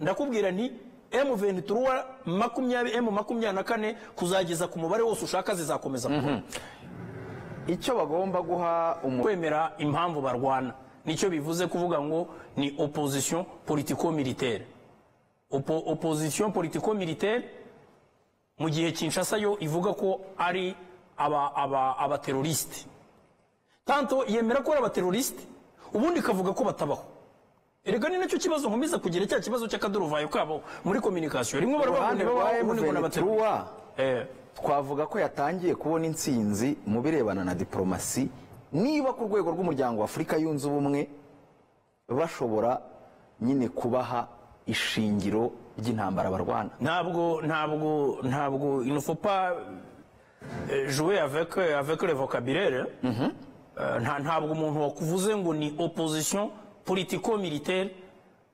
S1: ndakubwira nti M23 M24 kuzageza ku mubare wose ushaka zizakomeza kuba.
S2: Icyo bagomba guha
S1: kwemera impamvu barwana nicyo bivuze kuvuga ngo ni opposition politico-militaire. Opposition politico-militaire mu gihe Kinshasa yo ivuga ko ari aba terroriste. Tanto yemera ko ari aba terroriste, ubundi kavuga ko batabaho. Erega ni nacyo kibazo nkomeza kugira, cya kibazo cy'akaduruvayo kabo muri communication. Rimwe
S2: baravuga ubundi ngo n'abaterroriste. Twavuga ko yatangiye kubona intsinzi mu birebana na diplomasi, niba ku rwego rw'umuryango wa Afurika yunze ubumwe bashobora nyine kubaha ishingiro ry'intambara barwana.
S1: Ntabwo il ne faut pas jouer avec le vocabulaire. Ntabwo umuntu wakuvuze ngo ni opposition politico-militaire,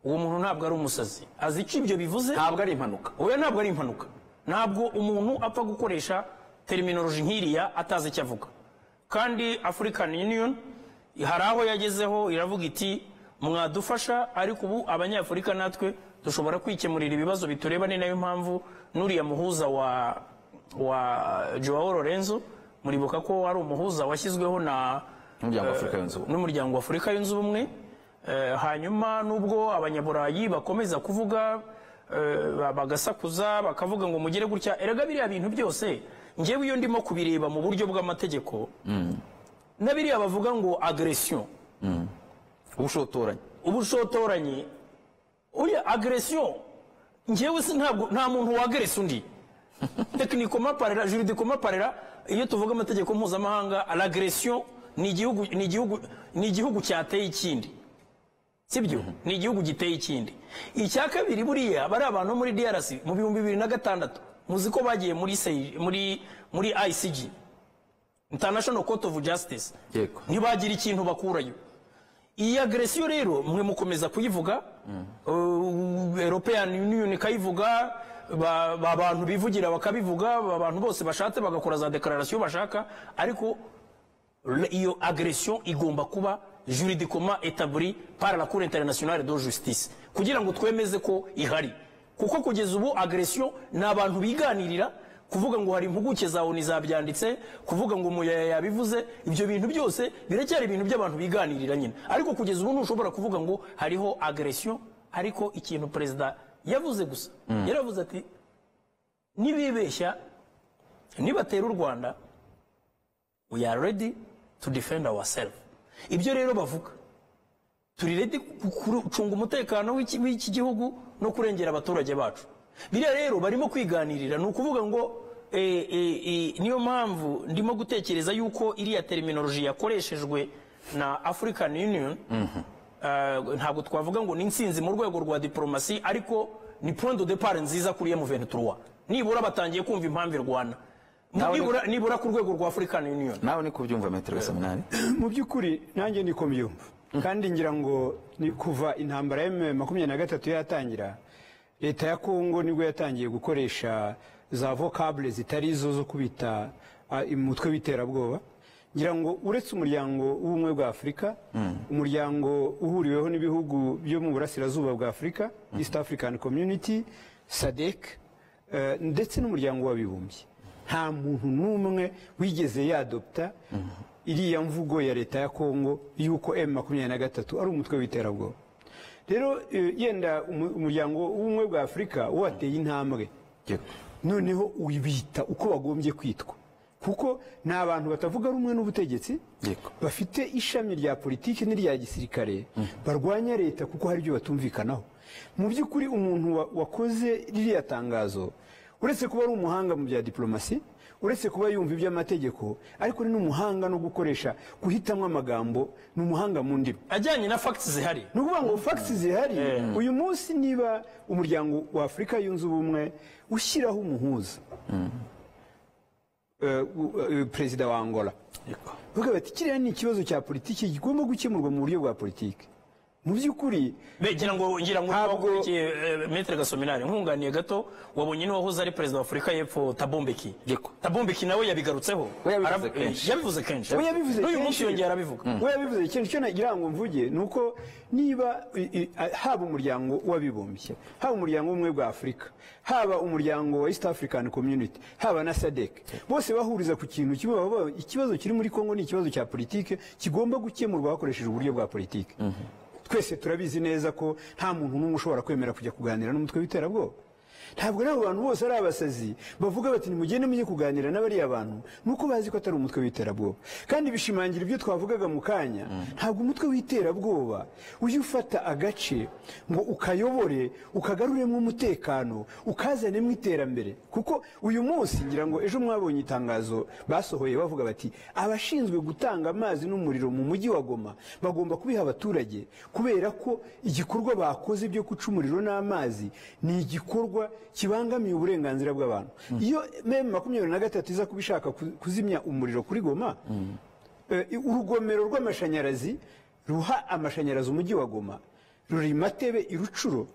S1: uwo muntu ntabwo ari umusazi, azi icyo ibyo bivuze.
S2: Ntabwo ari impanuka.
S1: Oya, ntabwo ari impanuka. Ntabwo umuntu apfa gukoresha terminology nk'iriya atazi icyo avuga. Kandi African Union hari aho yagezeho iravuga iti mwadufasha, ariko ubu abanyafurika natwe dushobora kwikemurira ibibazo bitureba. Ni nayo mpamvu nuriya muhuza wa Joao Lorenzo, muribuka ko ari umuhuza washyizweho na n'umuryango wa Afurika yunze ubumwe. Hanyuma nubwo abanyaburayi bakomeza kuvuga bagasakuza bakavuga ngo mugere gutya, erega biriya bintu byose ngewe iyo ndimo kubireba mu buryo bw'amategeko, na biriya bavuga ngo agression, ubushotoranyi, oya agression ngewe ntabwo nta muntu wagressa undi. Techniquement parler, juridiquement parler, iyo tuvuga amategeko mpuzamahanga, l'agression ni igihugu cyateye ikindi. Sibyo? Ni igihugu giteye ikindi. Icya kabiri, buriya bari abantu muri DRC mu 2006 muzi ko bagiye muri ICG, International Court of Justice, ntibagira ikintu bakurayo. Iyi agression rero mwe mukomeza kuyivuga, European Union ikayivuga, abantu bivugira bakabivuga, abantu bose bashatse bagakora za declaration bashaka, ariko iyo agression igomba kuba juridiquement établie par la Cour internationale de justice kugira ngo twemeze ko ihari. Kuko kugeza ubu agression ni abantu biganirira, kuvuga ngo hari impuguke za ONU zabyanditse, kuvuga ngo Muyaya yabivuze, ibyo bintu byose biracyari ibintu by'abantu biganirira nyine. Ariko kugeza ubu ntushobora kuvuga ngo hariho agression. Ariko ikintu president yavuze gusa, yaravuze ati nibibeshya nibatera u Rwanda, we are ready to defend ourselves. Ibyo rero bavuga, turi ready gucunga umutekano w'iki gihugu no kurengera abaturage bacu. Biriya rero barimo kwiganirira, ni ukuvuga ngo niyo mpamvu ndimo gutekereza yuko iriya terminology yakoreshejwe na African Union, ntabwo twavuga ngo ni intsinzi mu rwego rwa diplomasi, ariko ni point de départ nziza kuri M23. Nibura batangiye kumva impamvu irwana, nibura ku rwego rwa African Union.
S2: Nawe ni kubyumva Maître Seminari?
S3: Mu by'ukuri nanjye niko mbyumva, kandi ngira ngo ni kuva intambara ya M23 yatangira, leta ya Kongo nibwo yatangiye gukoresha za vocable zitari izo zo kubita umutwe w'iterabwoba. Ngira ngo uretse umuryango w'ubumwe bwa Afurika, umuryango uhuriweho n'ibihugu byo mu burasirazuba bwa Afurika, East African Community, SADC, ndetse n'umuryango w'abibumbye, nta muntu n'umwe wigeze yadopta iriya mvugo ya leta ya Kongo yuko M23 ari umutwe w'iterabwoba. Rero yenda umuryango w'ubumwe bwa Afurika wateye intambwe, noneho ubita uko bagombye kwitwa, kuko ni abantu batavuga rumwe n'ubutegetsi, bafite ishami rya politiki n'irya gisirikare, barwanya leta kuko hari ibyo batumvikanaho. Mu by'ukuri umuntu wakoze ririya tangazo Uretse kuba ari umuhanga mu bya diplomasi, uretse kuba yumva iby'amategeko, ariko ni n'umuhanga no gukoresha, guhitamo amagambo, ni umuhanga mu ndimi
S1: ajyanye na facts zihari.
S3: Ni ukuvuga ngo facts zihari uyu munsi, niba Umuryango wa Afurika Yunze Ubumwe ushyiraho umuhuza, perezida wa Angola, bavuga bati kiriya ni ikibazo cya politiki kigomba gukemurwa mu buryo bwa politiki, mu by'ukuri
S1: Ngira ngo
S3: Ntabwo-
S1: wakurikiye, Maître Gasominari, nkunganiye gato, wabonye n'uwahoze ari perezida wa Afurika y'Epfo, Thabo Mbeki.
S2: Yego.
S1: Thabo Mbeki nawe yabigarutseho.
S2: We yabivuze kenshi.
S1: Yabivuze kenshi.
S3: We yabivuze
S1: N'uyu
S3: kenshi.
S1: munsi yongera arabivuga.
S3: We yabivuze kenshi. Icyo nagira ngo mvuge ni uko niba haba Umuryango w'Abibumbye, haba Umuryango w'Ubumwe bwa Afurika, haba umuryango wa East African Community, haba na SADC, bose bahuriza ku kintu kimwe, bavuga ikibazo kiri muri Congo ni ikibazo cya politike kigomba gukemurwa hakoreshejwe uburyo bwa politike. Twese turabizi neza ko nta muntu n'umwe ushobora kwemera kujya kuganira n'umutwe w'iterabwoba. Ntabwo n'abo bantu bose ari abasazi bavuga bati nimugende mujye kuganira n'abariya bantu, nuko bazi ko atari umutwe w'iterabwoba. Kandi bishimangira ibyo twavugaga mu kanya: ntabwo umutwe w'iterabwoba ujya ufata agace ngo ukayobore, ukagaruremo umutekano, ukazanemo iterambere. Kuko uyu munsi, ngira ngo ejo mwabonye itangazo basohoye bavuga bati abashinzwe gutanga amazi n'umuriro mu mujyi wa Goma bagomba kubiha abaturage, kubera ko igikorwa bakoze byo guca umuriro n'amazi ni igikorwa kibangamiye uburenganzira bw'abantu. Iyo M23 iza kuba ishaka kuzimya umuriro kuri Goma, urugomero rw'amashanyarazi ruha amashanyarazi umujyi wa Goma ruri Matebe i Rutshuru,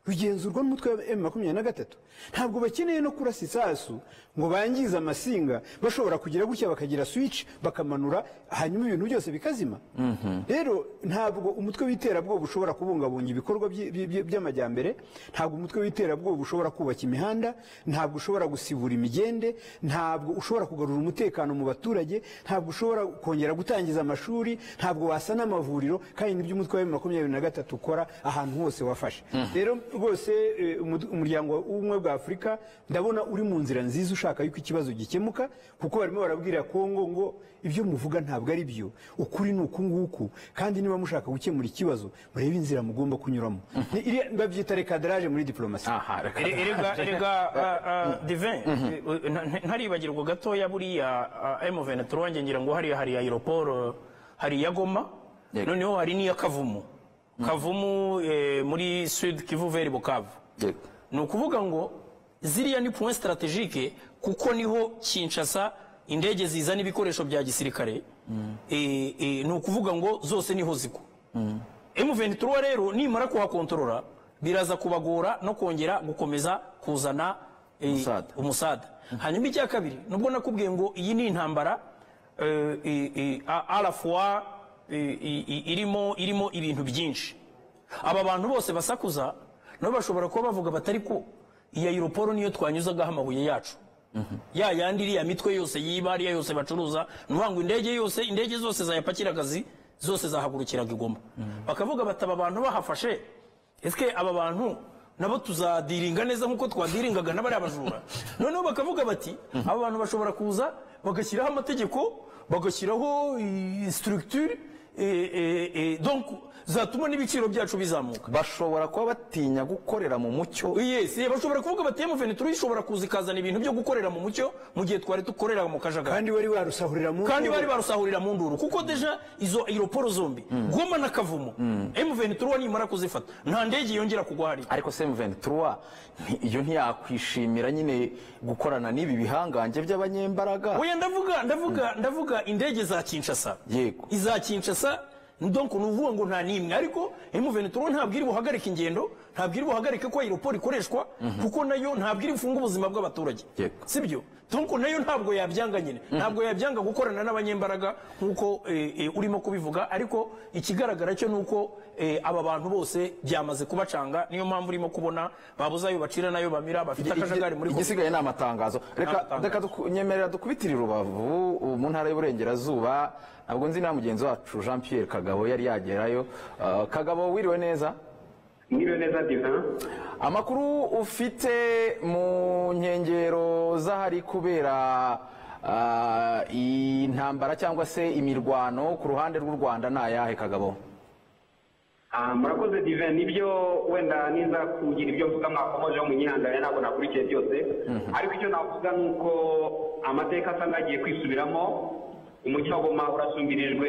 S3: rugenzurwa n'umutwe wa M23. Ntabwo bakeneye no kurasa isasu ngo bangize amasinga, bashobora kugira gutya bakagira switch bakamanura, hanyuma ibintu byose bikazima. Rero ntabwo umutwe w'iterabwoba ushobora kubungabunga ibikorwa by'amajyambere, ntabwo umutwe w'iterabwoba ushobora kubaka imihanda, ntabwo ushobora gusibura imigende, ntabwo ushobora kugarura umutekano mu baturage, ntabwo ushobora kongera gutangiza amashuri, ntabwo wasana amavuriro, kandi nibyo umutwe wa M23 ukora ahantu hose wafashe. Rero rwose Umuryango w'Ubumwe bwa Afurika ndabona uri mu nzira nziza ushaka yuko ikibazo gikemuka, kuko barimo barabwira Kongo ngo ibyo muvuga ntabwo ari byo, ukuri ni uku nguku, kandi niba mushaka gukemura ikibazo murebe inzira mugomba kunyuramo. Babyita recadrage muri diplomasi.
S2: Aha, reka.
S1: Erega Divin, ntaribagirwa gatoya, buriya M23 wanjye, ngira ngo hariya hari aéroport, hari iya Goma, noneho hari n'iya Kavumu, Kavumu muri Sud Kivu vers Bukavu. Ni ukuvuga ngo ziriya ni point stratégique, kuko niho Kinshasa indege zizana ibikoresho bya gisirikare. Ni ukuvuga ngo zose niho zigwa. M23 rero nimara kuhakontorora biraza kubagora no kongera gukomeza kuzana
S2: Umusada.
S1: umusada. Hanyuma icya kabiri, nubwo nakubwiye ngo iyi ni intambara à la fois irimo ibintu byinshi, aba bantu bose basakuza nabo bashobora kuba bavuga batari ko iyi aéroport niyo twanyuzagaho amabuye yacu, ya yandi iriya mitwe yose yiba, ariya yose bacuruza. Ni ukuvuga ngo indege yose, indege zose zayapakiraga zose zahagurukiraga i Goma. Bakavuga bati aba bantu bahafashe, ese aba bantu nabo tuzadiringa neza nk'uko twadiringaga n'abariya bajura? Noneho bakavuga bati aba bantu bashobora kuza bagashyiraho amategeko, bagashyiraho structure, donc zatuma n'ibiciro byacu bizamuka.
S2: Bashobora kuba batinya gukorera mu mucyo.
S1: Yes, bashobora kuvuga bati M23 ishobora kuza ikazana ibintu byo gukorera mu mucyo mu gihe twari dukorera mu kajagari.
S3: Kandi bari barusahurira mu
S1: Kandi bari barusahurira mu nduru, kuko déjà izo aéroport zombi, Goma na Kavumu, M23 nimara kuzifata nta ndege yongera kugwa hariya.
S2: Ariko se M23 iyo ntiyakwishimira nyine gukorana n'ibi bihangange by'abanyembaraga?
S1: Oya, ndavuga indege za Kinshasa. Iza Kinshasa, donc ni ukuvuga ngo nta n'imwe. Ariko M23 ntabwo iri buhagarike ingendo, ntabwo iri buhagarike ko aéroport ikoreshwa, kuko nayo ntabwo iri bufunge ubuzima bw'abaturage. Sibyo? Donc nayo ntabwo yabyanga nyine, ntabwo yabyanga gukorana n'abanyembaraga nk'uko urimo kubivuga. Ariko ikigaragara cyo ni uko aba bantu bose byamaze kubacanga, niyo mpamvu urimo kubona babuze ayo bacira n'ayo bamira, bafite akajagari muri Kongo.
S2: Igisigaye ni amatangazo. Reka
S1: Amatangazo.
S2: reka nyemerera dukubitire i Rubavu, mu ntara y'Uburengerazuba. Ntabwo nzi na mugenzi wacu Jean Pierre Kagabo yari yagerayo. Kagabo, wiriwe neza?
S5: Mwiriwe neza, Divin.
S2: Amakuru ufite mu nkengero z'ahari kubera intambara cyangwa se imirwano ku ruhande rw'u Rwanda ni ayahe, Kagabo?
S5: Murakoze Divin, nibyo wenda niza kugira ibyo mvuga mwakomojeho munyihangane, ntabwo nakurikiye byose, ariko icyo navuga ni uko amateka asa n'agiye kwisubiramo. Umujyi wa Goma urasumbirijwe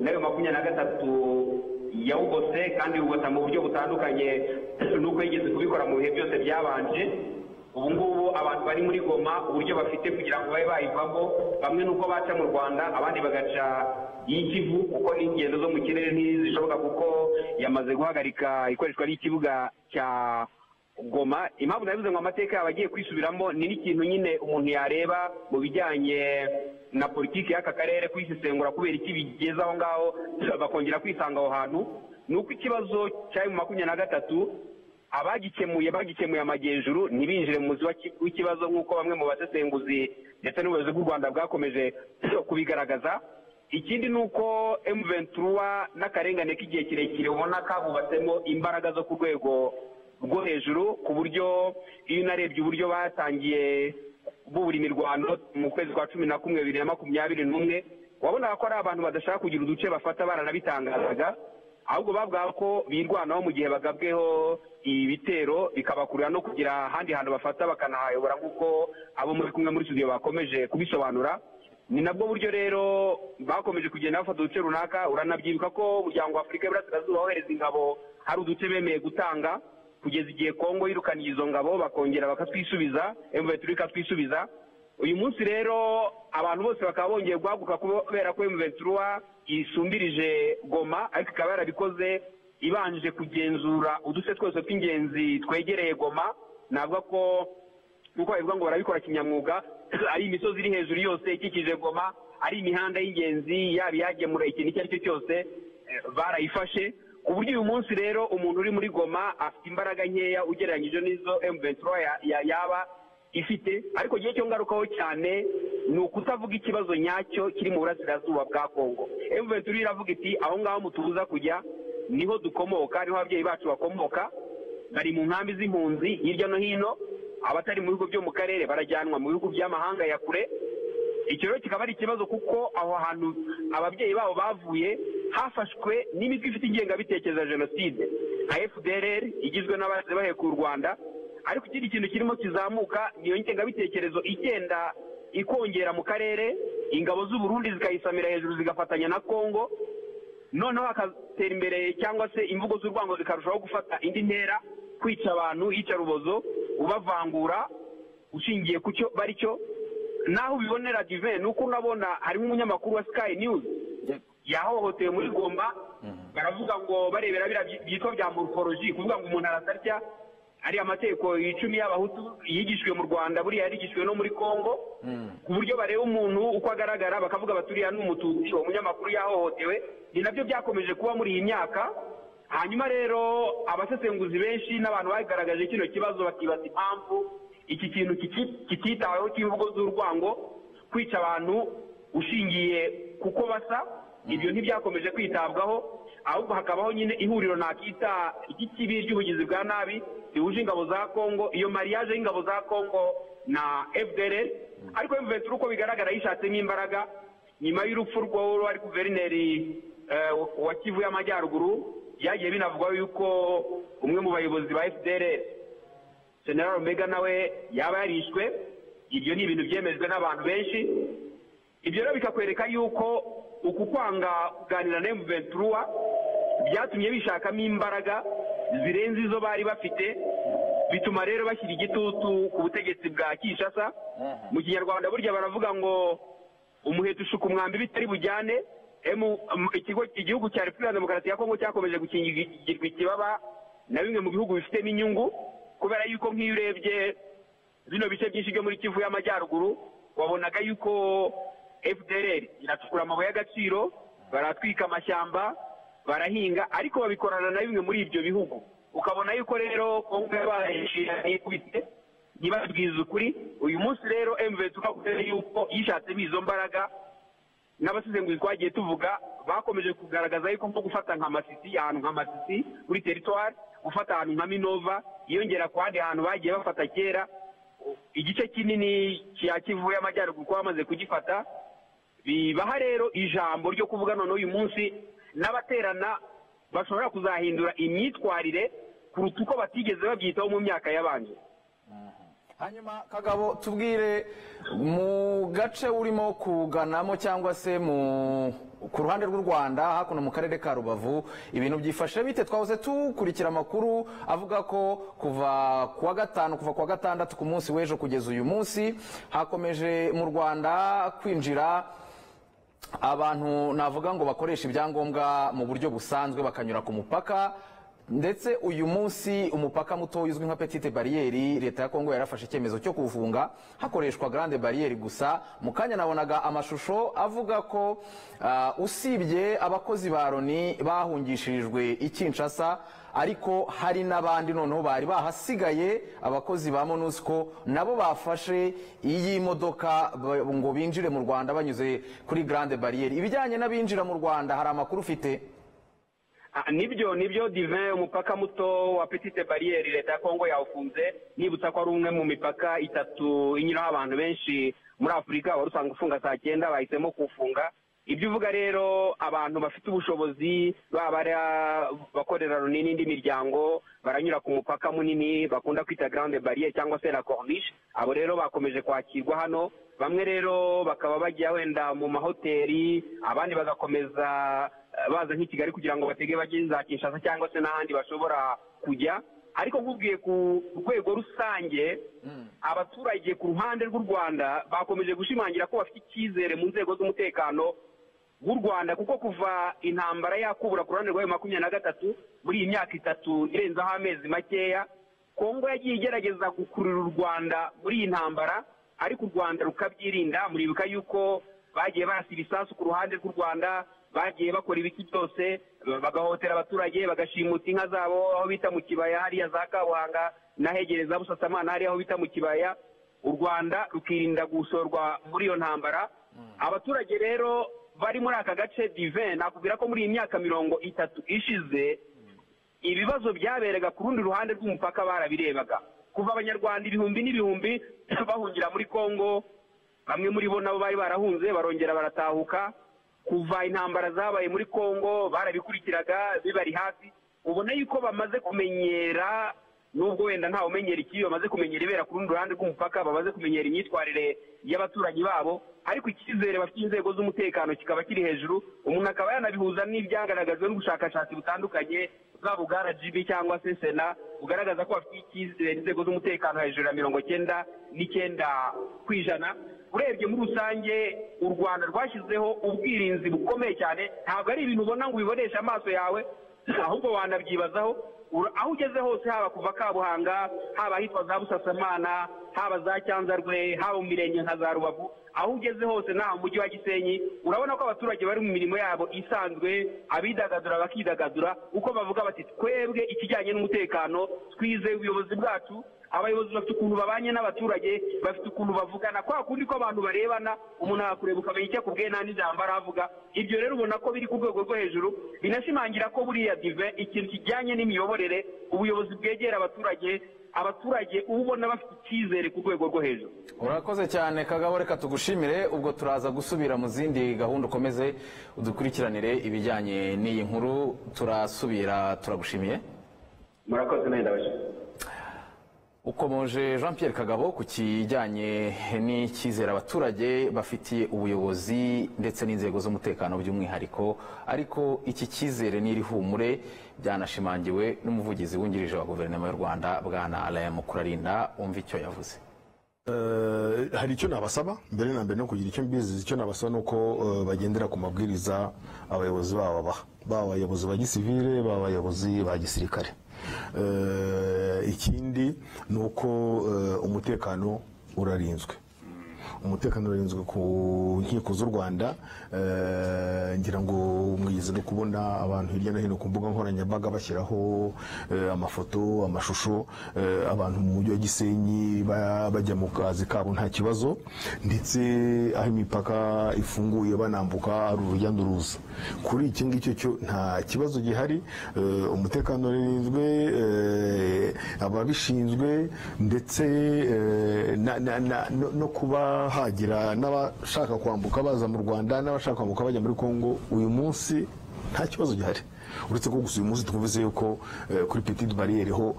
S5: n'ayo 23 yawugose, kandi wugota mu buryo butandukanye n'uko yigeze kubikora mu bihe byose byabanje. Ubu ngubu abantu bari muri Goma uburyo bafite kugira ngo babe bayivamo, bamwe nuko baca mu Rwanda, abandi bagaca y'Ikivu, kuko n'ingendo zo mu kirere ntizishoboka kuko yamaze guhagarika ikoreshwa ry'ikibuga cya Goma. Impamvu nabivuze ngo amateka yaba agiye kwisubiramo ni n'ikintu nyine umuntu yareba mu bijyanye na politiki y'aka karere, kuyisesengura kubera iki bigeze aho ngaho bakongera kwisanga aho hantu. Ni uko ikibazo cya M23 abagikemuye bagikemuye amajyejuru, ntibinjire mu muzi w'ikibazo nk'uko bamwe mu basesenguzi ndetse n'ubuyobozi bw'u Rwanda bwakomeje kubigaragaza. Ikindi ni uko M23 n'akarengane k'igihe kirekire ubona kabubatsemo imbaraga zo ku rwego rwo hejuru, ku buryo iyo unarebye uburyo batangiye bubura imirwano mu kwezi kwa 11 2021, wabonaga ko ari abantu badashaka kugira uduce bafata, baranabitangazaga, ahubwo bavuga ko birwanaho mu gihe bagabweho ibitero bikabakurira no kugira ahandi hantu bafata bakanahayobora, nk'uko abo muri kumwe muri studio bakomeje kubisobanura. Ni nabwo buryo rero bakomeje kugenda bafata uduce runaka. Uranabyibuka ko umuryango wa Afurika y'Iburasirazuba wohereza ingabo, hari uduce bemeye gutanga kugeza igihe Kongo yirukaniye izo ngabo bakongera bakatwisubiza, M23 ikatwisubiza. Uyu munsi rero abantu bose bakaba bongeye guhaguruka kubera ko M23 isumbirije Goma, ariko ikaba yarabikoze ibanje kugenzura uduce twose tw'ingenzi twegereye Goma. Navuga ko nkuko babivuga ngo barabikora kinyamwuga, ari imisozi iri hejuru yose ikikije Goma, ari imihanda y'ingenzi yaba iyagemura ikintu icyo ari cyo cyose barayifashe, ku buryo uyu munsi rero umuntu uri muri Goma afite imbaraga nkeya ugereranyije n'izo M23 yaba ifite. Ariko gihe cyo ngarukaho cyane ni ukutavuga ikibazo nyacyo kiri mu burasirazuba bwa Kongo. M23 iravuga iti aho ngaho mutubuza kujya niho dukomoka, niho ababyeyi bacu bakomoka, bari mu nkambi z'impunzi hirya no hino, abatari mu bihugu byo mu karere barajyanwa mu bihugu by'amahanga ya kure. Icyo rero kikaba ari ikibazo kuko aho hantu ababyeyi babo bavuye hafashwe n'imitwe ifite ingengabitekerezo ya jenoside nka FDLR igizwe n'abaje bahekuye u Rwanda. Ariko ikindi kintu kirimo kizamuka niyo ngengabitekerezo igenda ikongera mu karere, ingabo z'u Burundi zikayisamira hejuru zigafatanya na Kongo, noneho hakatera imbere cyangwa se imvugo z'urwango zikarushaho gufata indi ntera, kwica abantu, yica rubozo, ubavangura ushingiye ku cyo bari cyo. Naho ubibonera Divin nuko unabona harimo umunyamakuru wa Sky News yahohotewe muri Goma, baravuga ngo barebera bira byitwa bya morphology, kuvuga ngo umuntu arasarya ari amategeko 10 y'abahutu yigishwe mu Rwanda, buriya yarigishwe no muri Kongo, ku buryo bareba umuntu uko agaragara bakavuga baturiya n'umututsi, uwo munyamakuru yahohotewe. Ni nabyo byakomeje kuba muri iyi myaka. Hanyuma rero abasesenguzi benshi n'abantu bagaragaje kino kibazo bakibaza impamvu iki kintu kititaweho cy'imvugo z'urwango, kwica abantu ushingiye kuko basa, ibyo ntibyakomeje kwitabwaho, ahubwo hakabaho nyine ihuriro nakita ikibi ry'ubugizi bwa nabi rihuje ingabo za Kongo, iyo mariage y'ingabo za Kongo na FDLR. Ariko M23 uko bigaragara yishatsemo imbaraga nyuma y'urupfu rw'uwo wari guverineri wa Kivu y'Amajyaruguru. Byagiye binavugwa yuko umwe mu bayobozi ba FDLR General Omega nawe yaba yarishwe. Ibyo ni ibintu byemejwe n'abantu benshi. Ibyo rero bikakwereka yuko uku kwanga kuganira na M23 byatumye bishakamo imbaraga zirenze izo bari bafite, bituma rero bashyira igitutu ku butegetsi bwa Kinshasa. Mu Kinyarwanda burya baravuga ngo umuheto ushuka umwambi bitari bujyane. Igihugu cya Repubulika Demokarasi ya Kongo cyakomeje gukingirwa ikibaba na bimwe mu bihugu bifitemo inyungu, kubera yuko nk'iyo urebye bino bice byinshi byo muri Kivu y'Amajyaruguru wabonaga yuko FDLR iracukura amabuye y'agaciro, baratwika amashyamba, barahinga, ariko babikorana na bimwe muri ibyo bihugu. Ukabona yuko rero Kongo yabaye ikubise ntibabwize ukuri. Uyu munsi rero M23 kubera yuko yishatsemo izo mbaraga, n'abasesenguzi twagiye tuvuga bakomeje kugaragaza yuko nko gufata nka Masisi, ahantu nka Masisi muri territoire, gufata ahantu nka Minova, yongera ku handi hantu bagiye bafata kera, igice kinini cya Kivu y'Amajyaruguru ko bamaze kugifata, bibaha rero ijambo ryo kuvuga none uyu munsi n'abaterana bashobora kuzahindura imyitwarire kuruta uko batigeze babyitaho mu myaka yabanje.
S2: Hanyuma Kagabo, tubwire mu gace urimo kuganamo cyangwa se mu ku ruhande rw'u Rwanda hakuno mu karere ka Rubavu ibintu byifashe bite? Twahoze tukurikira amakuru avuga ko kuva kuwa gatanu, kuva kuwa gatandatu ku munsi w'ejo kugeza uyu munsi hakomeje mu Rwanda kwinjira abantu navuga ngo bakoresha ibyangombwa mu buryo busanzwe bakanyura ku mupaka, ndetse uyu munsi umupaka muto uzwi nka Petite Barriere leta ya Kongo yarafashe icyemezo cyo kuwufunga hakoreshwa Grande Barriere gusa. Mu kanya nabonaga amashusho avuga ko usibye abakozi ba Loni bahungishirijwe i Kinshasa, ariko hari n'abandi noneho bari bahasigaye abakozi ba MONUSCO nabo bafashe iyi modoka ngo binjire mu Rwanda banyuze kuri Grande Barriere. Ibijyanye n'abinjira mu Rwanda hari amakuru ufite?
S5: Nibyo Divin, umupaka muto wa Petite Barriere leta ya Kongo yawufunze. Nibutsa ko ari umwe mu mipaka itatu inyuraho abantu benshi muri Afurika, wari usanga ufunga saa 9, bahisemo kuwufunga. Ibyo uvuga rero, abantu bafite ubushobozi baba bakorera Loni n'indi miryango baranyura ku mupaka munini bakunda kwita Grande Barriere cyangwa se la Corniche. Abo rero bakomeje kwakirwa hano, bamwe rero bakaba bajya wenda mu mahoteli, abandi bagakomeza baza nk'i Kigali kugira ngo batege bajye za Kinshasa cyangwa se n'ahandi bashobora kujya. Ariko nkubwiye ku rwego rusange, abaturage ku ruhande rw'u Rwanda bakomeje gushimangira ko bafite icyizere mu nzego z'umutekano w'u Rwanda, kuko kuva intambara yakubura ku ruhande rwa 23 muri iyi myaka itatu irenzaho amezi makeya, Kongo yagiye igerageza gukurura u Rwanda muri iyi ntambara, ariko u Rwanda rukabyirinda. Muribuka yuko bagiye barasa ibisasu ku ruhande rw'u Rwanda, bagiye bakora ibiki byose, bagahotera abaturage, bagashimuta inka zabo aho bita mu kibaya hariya za Kabuhanga n'ahegereza Busasamana hariya aho bita mu kibaya. U Rwanda rukirinda gushorwa muri iyo ntambara. Abaturage rero bari muri aka gace Divin, nakubwira ko muri iyi myaka 30 ishize ibibazo byaberega ku rundi ruhande rw'umupaka barabirebaga. Kuva abanyarwanda ibihumbi n'ibihumbi bahungira muri Kongo, bamwe muri bo nabo bari barahunze barongera baratahuka. Kuva intambara zabaye muri Kongo barabikurikiraga bibari hafi, ubona yuko bamaze kumenyera, nubwo wenda ntawe umenyera ikibi, bamaze kumenyera ibera ku rundi ruhande rw'umupaka, bamaze kumenyera imyitwarire y'abaturanyi babo, ariko icyizere bafite inzego z'umutekano kikaba kiri hejuru. Umuntu akaba yanabihuza n'ibyagaragajwe n'ubushakashatsi butandukanye bwaba ubwa RGB cyangwa se Sena, bugaragaza ko bafite icyizere inzego z'umutekano hejuru ya 99%. Urebye muri rusange u Rwanda rwashyizeho ubwirinzi bukomeye cyane, ntabwo ari ibintu ubona ngo ubiboneshe amaso yawe, ahubwo wanabyibazaho. Aho ugeze hose, haba kuva Kabuhanga, haba ahitwa za Busasamana, haba za Cyanzarwe, haba mu mirenge nka za Rubavu, aho ugeze hose n'aha mu mujyi wa Gisenyi, urabona ko abaturage bari mu mirimo yabo isanzwe, abidagadura bakidagadura, uko bavuga bati twebwe ikijyanye n'umutekano twizeye ubuyobozi bwacu. Abayobozi bafite ukuntu babanye n'abaturage, bafite ukuntu bavugana, kwa kundi ko abantu barebana, umuntu akureba ukamenya icyo akubwiye nta n'ijambo aravuga. Ibyo rero ubona ko biri ku rwego rwo hejuru, binashimangira ko buriya Divin ikintu kijyanye n'imiyoborere, ubuyobozi bwegera abaturage, abaturage ubona bafite icyizere ku rwego rwo hejuru.
S2: Urakoze cyane Kagabo, reka tugushimire. Ubwo turaza gusubira mu zindi gahunda, ukomeze udukurikiranire ibijyanye n'iyi nkuru. Turasubira, turagushimiye.
S5: Murakoze, nawe ndabashimiye.
S2: Ukomoje Jean Pierre Kagabo ku kijyanye n'icyizere abaturage bafitiye ubuyobozi ndetse n'inzego z'umutekano by'umwihariko, ariko iki cyizere n'iri humure byanashimangiwe n'umuvugizi wungirije wa guverinoma y'u Rwanda Bwana Alain Mukurarinda. Umva icyo yavuze.
S6: Hari icyo nabasaba mbere na mbere no kugira icyo mbizi, icyo nabasaba nuko bagendera ku mabwiriza abayobozi babo babaha, baba abayobozi ba gisivile, baba abayobozi ba gisirikare. Ikindi ni uko umutekano urarinzwe, umutekano urarinzwe ku nkiko z'u Rwanda. Ngira ngo mwigeze no kubona abantu hirya no hino ku mbuga nkoranyambaga bashyiraho amafoto, amashusho, abantu mu mujyi wa Gisenyi bajya mu kazi kabo nta kibazo, ndetse aho imipaka ifunguye banambuka ari urujya n'uruza. Kuri iki ngicyo cyo nta kibazo gihari, umutekano urarinzwe, ababishinzwe ndetse no kuba hagira n'abashaka kwambuka baza mu Rwanda n'abashaka kwambuka bajya muri Kongo, uyu munsi nta kibazo gihari. Uretse ko gusa uyu munsi twumvise yuko kuri petite barrière ho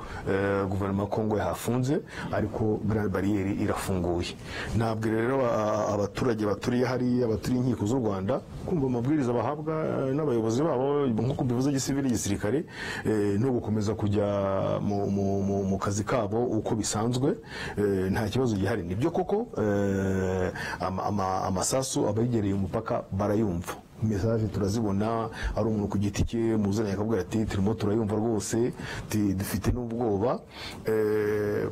S6: guverinoma ya Kongo yahafunze, ariko grande barrière irafunguye. Ntabwo rero abaturage baturiye hariya, baturiye inkiko z'u Rwanda, kumva amabwiriza bahabwa n'abayobozi babo nk'uko bivuze gisivili, gisirikare, no gukomeza kujya mu kazi kabo uko bisanzwe, nta kibazo gihari. Nibyo koko amasasu abegereye umupaka barayumva, message turazibona, ari umuntu ku giti cye muzanye akabwira ati turimo turayumva rwose, dufite n'ubwoba.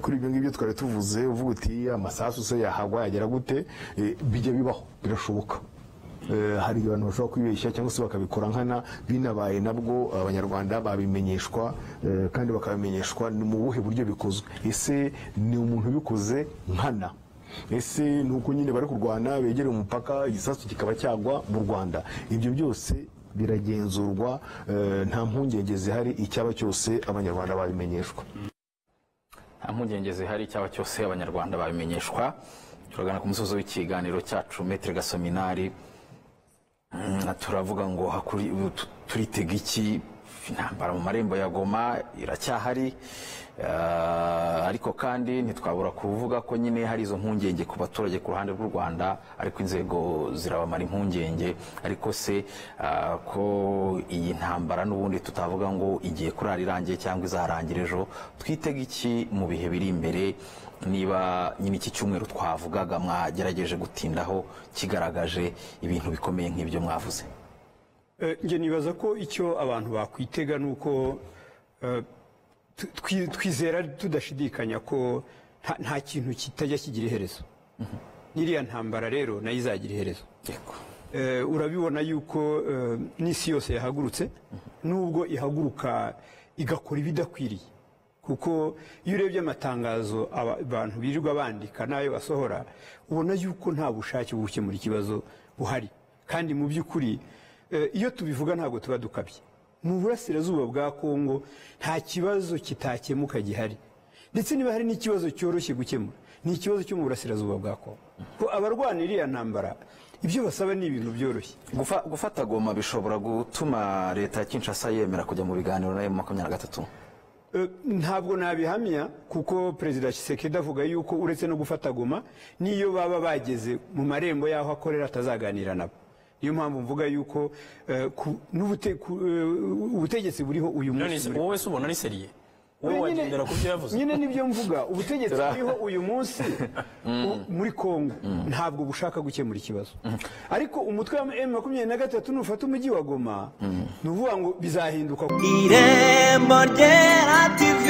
S6: Kuri ibyo ngibyo twari tuvuze, uvuga uti amasasu se yahagwa yagera gute, bijya bibaho, birashoboka. Hari abantu bashobora kwibeshya cyangwa se bakabikora nkana, binabaye nabwo Abanyarwanda babimenyeshwa, kandi bakabimenyeshwa ni mu buhe buryo bikozwe. Ese ni umuntu ubikoze nkana? Ese ni uko nyine bari kurwana begereye umupaka igisasu kikaba cyagwa mu Rwanda? Ibyo byose biragenzurwa, nta mpungenge zihari, icyaba cyose Abanyarwanda babimenyeshwa.
S2: Nta mpungenge zihari, icyaba cyose Abanyarwanda babimenyeshwa. Turagana ku musozo w'ikiganiro cyacu. Maître Gasominari, turavuga ngo turitega iki? Intambara mu marembo ya Goma iracyahari, ariko kandi ntitwabura kuvuga ko nyine hari izo mpungenge ku baturage ku ruhande rw'u Rwanda, ariko inzego zirabamara impungenge. Ariko se ko iyi ntambara n'ubundi tutavuga ngo igiye kurara irangiye cyangwa izarangira ejo, twitega iki mu bihe biri imbere? Niba nyine iki cyumweru twavugaga mwagerageje gutindaho kigaragaje ibintu bikomeye nk'ibyo mwavuze.
S3: Njye nibaza ko icyo abantu bakwitega ni uko twizera tudashidikanya ko nta kintu kitajya kigira iherezo. N'iriya ntambara rero nayo izagira iherezo. Urabibona yuko n'isi yose yahagurutse, nubwo ihaguruka igakora ibidakwiriye, kuko iyo urebye amatangazo abantu birirwa bandika n'ayo basohora, ubona yuko nta bushake bwo gukemura ikibazo buhari. Kandi mu by'ukuri iyo tubivuga ntabwo tuba dukabye. Mu burasirazuba bwa Kongo nta kibazo kitakemuka gihari, ndetse niba hari n'ikibazo cyoroshye gukemura ni ikibazo cyo mu burasirazuba bwa Kongo, ko abarwana iriya ntambara ibyo basaba ni ibintu byoroshye.
S2: Gufata Goma bishobora gutuma leta ya Kinshasa yemera kujya mu biganiro na M23?
S3: Ntabwo nabihamya, kuko Perezida Tshisekedi avuga yuko uretse no gufata Goma, n'iyo baba bageze mu marembo y'aho akorera atazaganira nabo. Niyo mpamvu mvuga yuko ubutegetsi buriho uyu munsi.
S1: Wowe se ubona ari sérieux? Wowe wagendera ku byo yavuze?
S3: Nyine nibyo mvuga, ubutegetsi buriho uyu munsi muri Kongo ntabwo bushaka gukemura ikibazo. Ariko umutwe wa M23 nufata umujyi wa Goma, ni uvuga ngo bizahinduka.
S7: Irembo Ryera TV,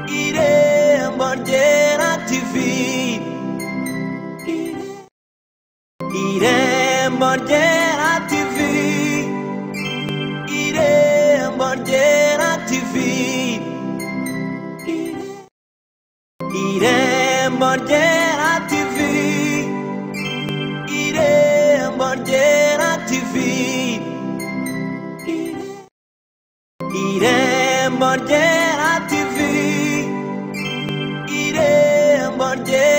S7: Irembo Ryera TV, Irembo Ryera TV, Irembo Ryera TV, Irembo Ryera TV, Irembo Ryera TV, Irembo Ryera TV, Irembo Ryera.